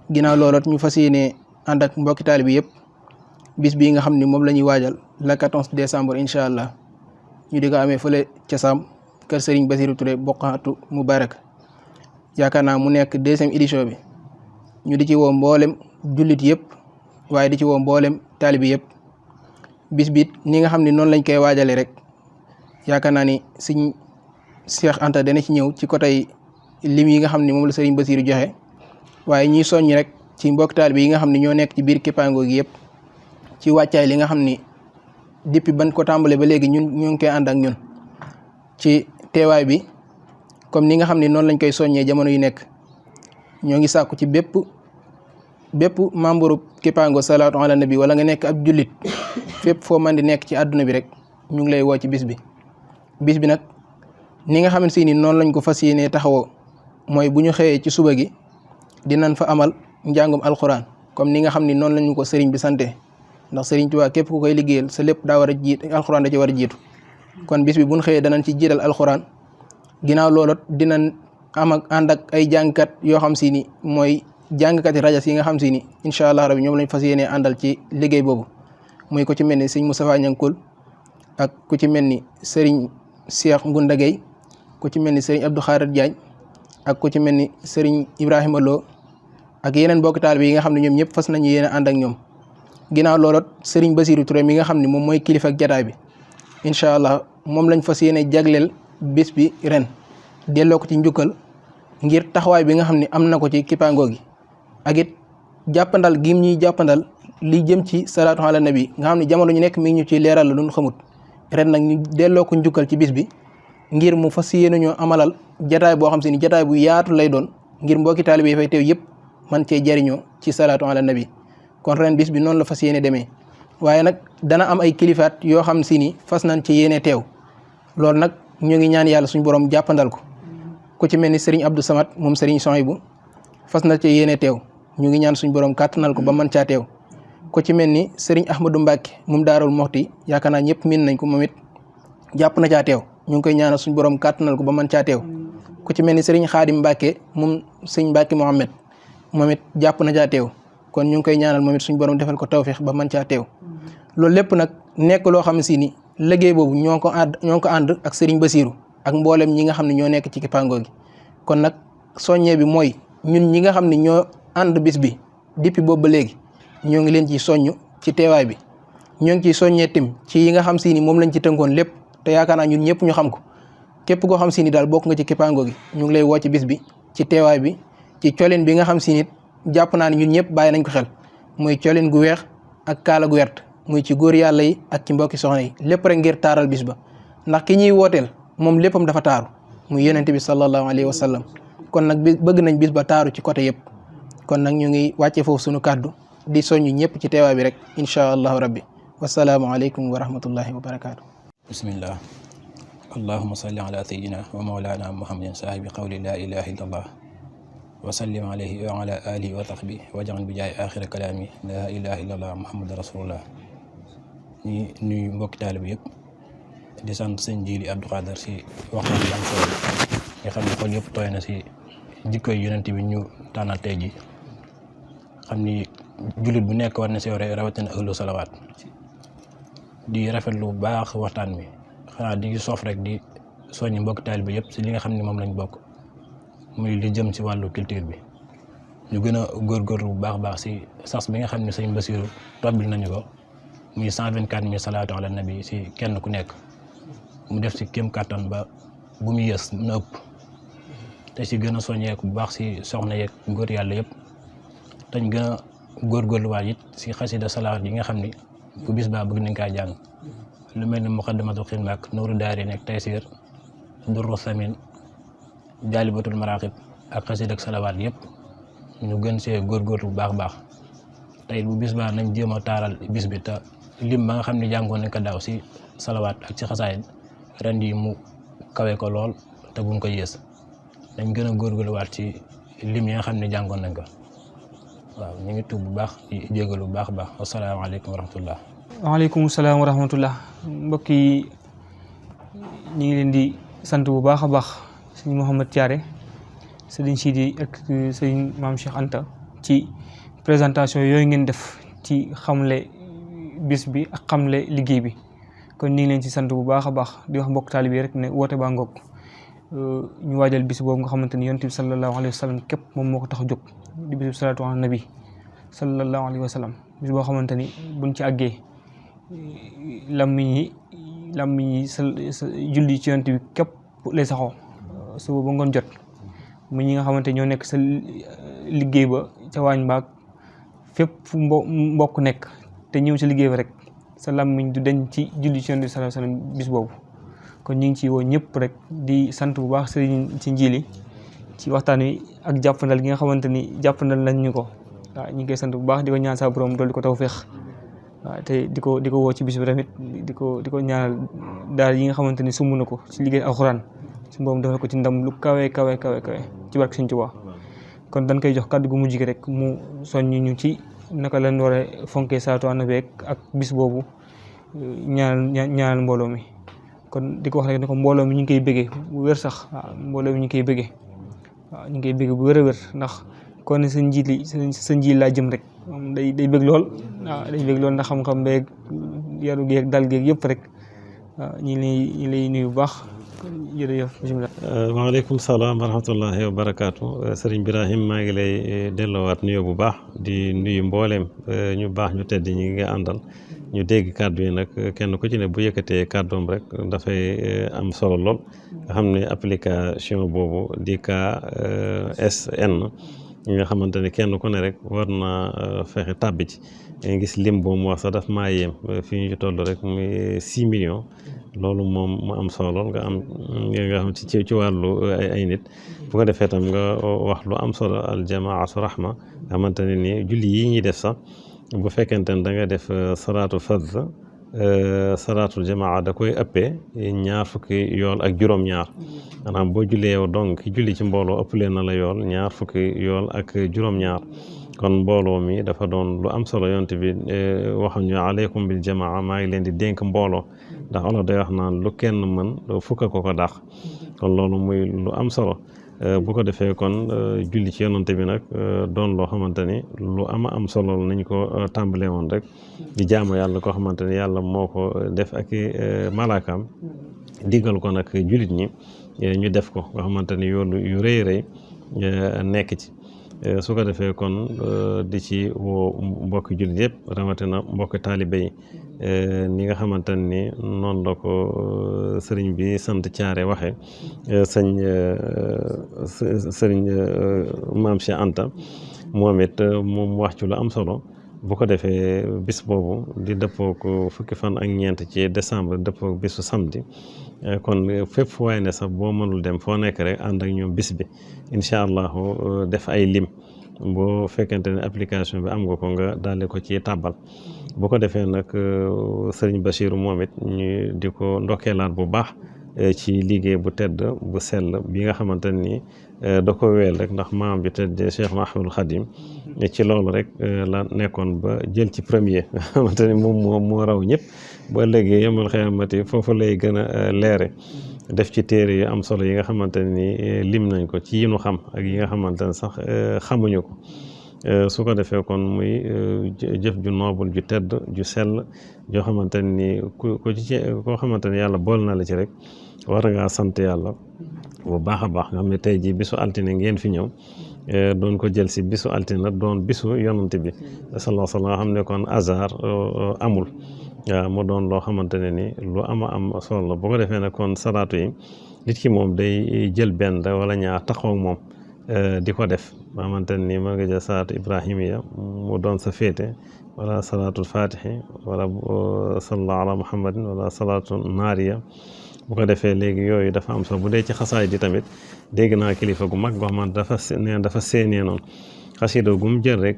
ginnaaw loolu ñu fas yéene ànd ak mbokki taalibe bi yëpp bis bii nga xam ni moom la ñuy waajal le 14 décembre incha allah ñu di ko amee fële ca Sam kër Serigne Bassirou Touré Boqaatu Mubarak yaakaar naa mu nekk 2e édition bi ñu di ci woo mboolem jullit yëpp waaye di ci woo mboolem taalibe yëpp bis bi ni nga xam ne noonu lañ koy waajalee rek yaakaar naa ni Sëriñ Cheikh Anta dana ci ñëw ci côté lim yi nga xam ne moom la Serigne Bassirou joxe waaye ñuy soññ rek ci mbokk taalibe yi nga xam ne ñoo nekk ci biir kippaango gi yëpp ci wàccaay li nga xam ni depuis ban ko tàmbalee ba léegi ñun ñoo ngi koy ànd ak ñun ci teewaay bi comme ni nga xam ne noonu lañ koy soññee jamono yu nekk ñoo ngi sàkku ci bépp membre kippaango salaatu ala nabi wala nga nekk ab jullit fépp foo mën di nekk ci àdduna bi rek ñu ngi lay woo ci bis bi nag ni nga xamante ni noonu lañ ko fas yéenee taxawoo mooy bu ñu xëyee ci suba gi dinañ fa amal njàngum alxuraan comme ni nga xam ni noonu lañu ko sëriñ bi sante ndax sëriñ Tuubaa képp ku koy liggéeyal sa lépp daa war a jiit alxuraan da ci war a jiitu kon bis bi buñ xëyee danañ ci jiital alxuraan ginnaaw loolu dinañ ànd ak ay jàngkat yoo xam si ni mooy jàngkati rajas yi nga xam si ni incha allah rabi ñoom lañ fas yéenee àndal ci liggéey boobu muy ko ci mel ni sëriñ Moustapha Ñankul ak ku ci mel ni sëriñ Cheikh Ngunda Gueye ku ci mel ni sëriñ Abdou Khadir Diagne ak ku ci mel ni sëriñ Ibrahima Lo ak yeneen mbokk taalibe yi nga xam ne ñoom ñëpp fas nañu yéene ànd ak ñoom ginnaaw loolu sëriñ Bassirou Touré mi nga xam ne moom mooy kilifa ak jataay bi incha allah moom lañ fas yéene jagleel bis bi ren delloo ko ci njukkal ngir taxawaay bi nga xam ne am na ko ci kippaango gi ak it jàppandal gim ñuy jàppandal li jëm ci salaatu ala nabi nga xam ne jamono ñu nekk mi ngi ñu ci leeral la luñ xamut ren nag ñu delloo ko njukkal ci bis bi ngir mu fas yéene ñoo amalal jataay boo xam si ni jataay bu yaatu lay doon ngir mbokki taalibe yi fay teew yëpp man cee jariñoo ci salaatu ala nabi kon ren bis bi noonu la fas yéene demee waaye nag dana am ay kilifaat yoo xam si ni fas nañ ci yéene teew loolu nag ñu ngi ñaan yàlla suñu borom jàppandal ko ku ci mel ni Serigne Abdou Samad moom Serigne Souhaïbou fas na ci yéene teew ñu ngi ñaan suñu borom kàttanal ko ba mën caa teew ku ci mel ni Serigne Ahmadou Mbacke moom Daarul Moxti yaakaar naa ñëpp miin nañ ko moom it jàpp na caa teew ñu ngi koy ñaanal suñu borom kàttanal ko ba mën caa teew ku ci mel ni Serigne Khadim Mbacke moom Serigne Mbacke Mohamed moom it jàpp na caa teew kon ñu ngi koy ñaanal moom it suñu borom defal ko tawfeex ba mën caa teew loolu lépp nag nekk loo xam si ni liggéey boobu ñoo ko ànd ak Serigne Bassirou ak mboolem ñi nga xam ne ñoo nekk ci kippaango gi kon nag soññee bi mooy ñun ñi nga xam ne ñoo ànd bis bi depuis boobu ba léegi ñoo ngi leen ci soññ ci teewaay bi ñoo ngi ciy soññee tim ci yi nga xam si ni moom lañ ci tënkoon lépp te yaakaar naa ñun ñëpp ñu xam ko képp koo xam si ni daal bokk nga ci kippaango gi ñu ngi lay woo ci bis bi ci teewaay bi ci colin bi nga xam si nit jàpp naa ne ñun ñëpp bàyyi nañ ko xel muy colin gu weex ak kaala gu wert muy ci góor yàlla yi ak ci mbokki soxna yi lépp rek ngir taaral bis ba ndax ki ñuy wooteel moom léppam dafa taaru muy yonente bi sallallahu alayhi wa sallam kon nag bëgg nañ bis ba taaru ci côté yëpp kon nag ñu ngi wàcce foofu suñu kàddu di soññ ñëpp ci teewaay bi rek inchaa allahu rabbi wasalaamu aleykum wa rahmatullahi wa barakaatu. bismillah allahuma salli ala sayidina wa mawlana muhammadin saahibi qawli la ilaha illa allah wa sallim alayhi wa ala alihi wa sahbi wajaxan bi jaay axira kalaami la ilaha illa allah muhammad rasulullah ñi nuyu mbokki taalibe bi yëpp di sant sëñ Jili Abdou Khader si waxtaan bi am solo nga xam ne xol yëpp tooy na si jikkoy yonent bi ñu tànnal tey ji xam ni jullit bu nekk war na si rawatina ahlu salawaat di rafetlu bu baax waxtaan bi xanaa di soof rek di soññi mbokki taalibe bi yëpp si li nga xam ne moom lañ bokk muy li jëm si wàllu culture bi ñu gën a góorgóorlu bu baax si sas bi nga xam ne sëñ Bassirou tobbil nañu ko muy 124 000 salaatu ala nabi si kenn ku nekk mu def si kéem kattan ba bu mu yës na ëpp te si gën a soññeeku bu baax si soxna yeeg góor yàlla yëpp tañ gën a góorgóorluwaat it si xasida salawaat yi nga xam ni bu bis baa bëgg nañ kaa jàng lu mel ni muqaddamatul xidma ak nuuru daari nekk taysir durru samin jaalibatul maraqib ak xasida ak salawaat yëpp ñu gën see góorgóorlu bu baax tey bu bis baa nañ jéem a taaral bis bi te lim ba nga xam ne jàngoon nañ ko daaw si salawaat ak ci xasaayid ren yi mu kawe ko lool te buñ ko yées dañ gën a góorgóorluwaat ci lim yi nga xam ne jàngoon nañ ko waaw ñu ngi tuub bu baax di jégalu bu baax wasalaamaaleykum wa rahmatullah waaleykum salaam wa rahmatullah mbokk yi ñu ngi leen di sant bu baax a baax sëñ Mouhamed Thiaré sëriñ Sidi ak sëriñ Maam Cheikh Anta ci présentation yooyu ngeen def ci xamle bis bi ak xamle liggéey bi kon ñu ngi leen ci sant bu baax a baax di wax mbokk taalibe yi rek ne woote baa ngoog ñu waajal bis boobu nga xamante ni yonent bi sallallahu alayhi wa sallam képp moom moo ko tax a jóg di bisu salaatu ala nabi sallallahu alayhi wa sallam bis boo xamante ni buñ ci àggee lammiñ yi julli ci yonent bi képp lay saxoo suba ba ngoon jot mu ñi nga xamante ñoo nekk sa liggéey ba ca waañ baag fépp fu mbokk nekk te ñëw sa liggéey ba rek sa lammiñ du dañ ci julli ci yonent bi sallallahu alayhi wa sallam bis boobu kon ñu ngi ci woo ñëpp rek di sant bu baax sëriñ ci njiili ci waxtaan wi ak jàppandal gi nga xamante ni jàppandal nañ ñu ko waaw ñu ngi koy sant bu baax di ko ñaan sa borom dool di ko tawfeex waaw te di ko woo ci bis bi tamit di ko ñaanal daal yi nga xamante ni sumb na ko ci liggéey alxuraan su borom defal ko ci ndam lu kawe ci barke Sëriñ Tuubaa kon dañ koy jox kàddu gu mujj gi rek mu soññ ñu ci naka lañ war a fonkee salaatu ala nabi ak bis boobu ñaanal mbooloo mi kon di ko wax rek ne ko mbooloo mi ñu ngi koy bëggee bu wér sax waaw mbooloo mi ñu ngi koy bëggee waaw ñu ngi koy bëggee bu wér a wér ndax kon sa njiit li sa njiit laa jëm rek moom day bëgg lool waaw day bëgg lool ndax xam-xam beeg yaru geeg dal geeg yëpp rek waaw ñu lay nuyu bu baax jërëjëf bisimilah. waaleykum salaam wa rahmatullahi wa barakaatu sëriñ Birahim maa ngi lay delloowaat nuyoo bu baax di nuyu mbooleem ñu baax ñu tedd ñi nga àndal ñu dégg kàddu yi nag kenn ku ci ne bu yëkkatee kàddoom rek dafay am solo lool nga xam ne application boobu di KSN ñi nga xamante ne kenn ku ne rek war na fexe tàbbi ci nga gis lim boobu mu wax sax daf maa yéem fi ñu toll rek muy 6 millions loolu moom mu am solo lool nga xam ci wàllu ay nit bu ko defee tam nga wax lu am solo aljamaatu rahma nga xamante ne ni julli yi ñuy def sax bu fekkente ne da nga def salaatu fard salaatul jamaa da koy ëppee 2 fukki yool ak juróom-ñaar maanaam boo jullee yow donc ki julli ci mbooloo ëppalee na la yool 2 fukki yool ak juróom-ñaar kon mbooloo mi dafa doon lu am solo yonent bi waxam ñu aleykum bil jamaa maa ngi leen di dénk mbooloo ndax olof day wax naan lu kenn mën fukk ko dàq kon loolu muy lu am solo bu ko defee kon julli ci yonante bi nag doon loo xamante ni lu am solo nañ ko tàmbalee woon rek di jaamu yàlla koo xamante ni yàlla moo ko def ak malaakaam diggal ko nag jullit ñi ñu def ko nga xamante ni yoolu yu rëy rëy nekk ci su ko defee kon di ci woo mbokki jullit yëpp rawatina mbokki taalibe yi ni nga xamante ni noonu la ko sëriñ bi sant Thiaré waxe sëriñ Maam Cheikh Anta moom it moom wax ci lu am solo bu ko defee bis boobu di dëppoo ko fukki fan ak ñeent ci décembre dëppoo bisu samedi kon fépp fu waay ne sax boo mënul dem foo nekk rek ànd ak ñoom bis bi incha allahu def ay lim boo fekkente ne application bi am nga ko nga daale ko ci tàbbal bu ko defee nag sëriñ Bachir moom it ñu di ko ndokkeelaat bu baax ci liggéey bu tedd bu sell bi nga xamante ni da ko weel rek ndax maam bi tedd Cheikh Ahmadul Khadim ci loolu rek la nekkoon ba jël ci premier nga xamante ni moom moo raw ñëpp ba léegi yemal xiyamati foofu lay gën a leere def ci téere yu am solo yi nga xamante ni lim nañ ko ci yi nu xam ak yi nga xamante ne sax xamuñu ko su ko defee kon muy jëf ju noobul ju tedd ju sell joo xamante ni ku ci koo xamante ni yàlla bool na la ci rek war ngaa sant yàlla bu baax a baax nga xam ne tey jii bisu altine ngeen fi ñëw doon ko jël si bisu altine doon bisu yonante bi sallallahu alayhi wa sallam xam ne kon hasard amul waaw mu doon loo xamante ne ni lu am solo la bu ko defee nag kon salaatu yi nit ki moom day jël benn wala ñaar taxaw moom di ko def ba xamante ne ni mën nga jël salaatu ibrahimiya mu doon sa féete wala salaatul fatihi wala sallallahu ala muhammadin wala salaatu naariya bu ko defee léegi yooyu dafa am solo bu dee ci xasaay di tamit dégg naa kilifa gu mag goo xamante dafa séenee noonu xasida gu mu jël rek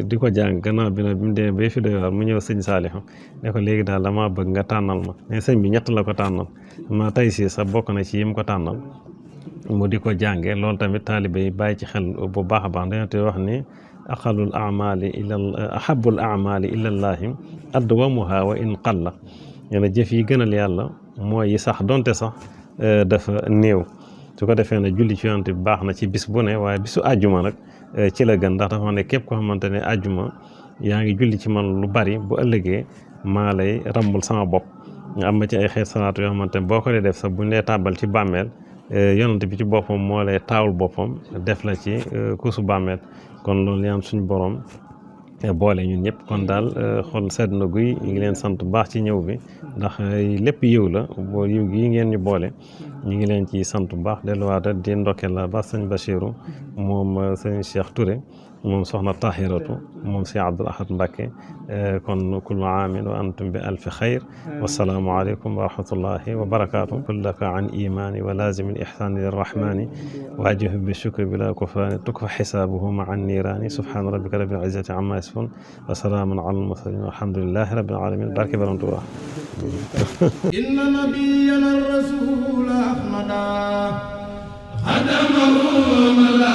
di ko jàng gannaaw bi nag bi mu demee ba fi doy waar mu ñëw sëñ Saalihu ne ko léegi daal damaa bëgg nga tànnal ma mais sëñ bi 3 la ko tànnal ma tey si sax bokk na ci yim ko tànnal mu di ko jànge loolu tamit taalibe yi bàyyi ci xel bu baax a baax dañoo te wax ni aqalul amali ahabul amali ilallaahi adwamuha wa in qalla nee na jëf yi gënal yàlla mooy yi sax donte sax dafa néew. su ko defee ne julli ci yonent bi baax na ci bis bu ne waaye bisu àjjuma nag ci la gën ndax dafa ne képp koo xamante ne àjjuma yaa ngi julli ci man lu bari bu ëllëgee maa lay rambul sama bopp. am na ci ay xeet salaatu yoo xamante ne boo ko dee def sax buñ lay tàbbal ci bàmmeel yonent bi ci boppam moo lay taawul boppam def la ci kuusu bàmmeel kon loolu yaan suñ borom boole ñun ñëpp kon daal xol sedd na guy ñu ngi leen sant bu baax ci ñëw bi ndax lépp yiw la boo yiw gi ngeen ñu boole ñu ngi leen ci sant bu baax delluwaata di ndokkeel la ba sëñ Bachirou moom sëñ Cheikh Touré moom soxna Tahiratu moom si Abdoul Ahad Mbacké kon kullu aamin wa antum bi alfi xayr wassalaamu aleykum wa rahmatullahi wa barakaatu kullaka an imani wa lazimi ihsani lirrahmani waajihu bi shukri bila kufrani tukfa xisaabuhu ma an niirani subhana rabbika rabbil izzati amma yasifun wa salaamun ala almursalin walhamdulillahi rabbil alamin barke Borom Tuubaa inna nabiyyana rasula ahmada xadamahu man la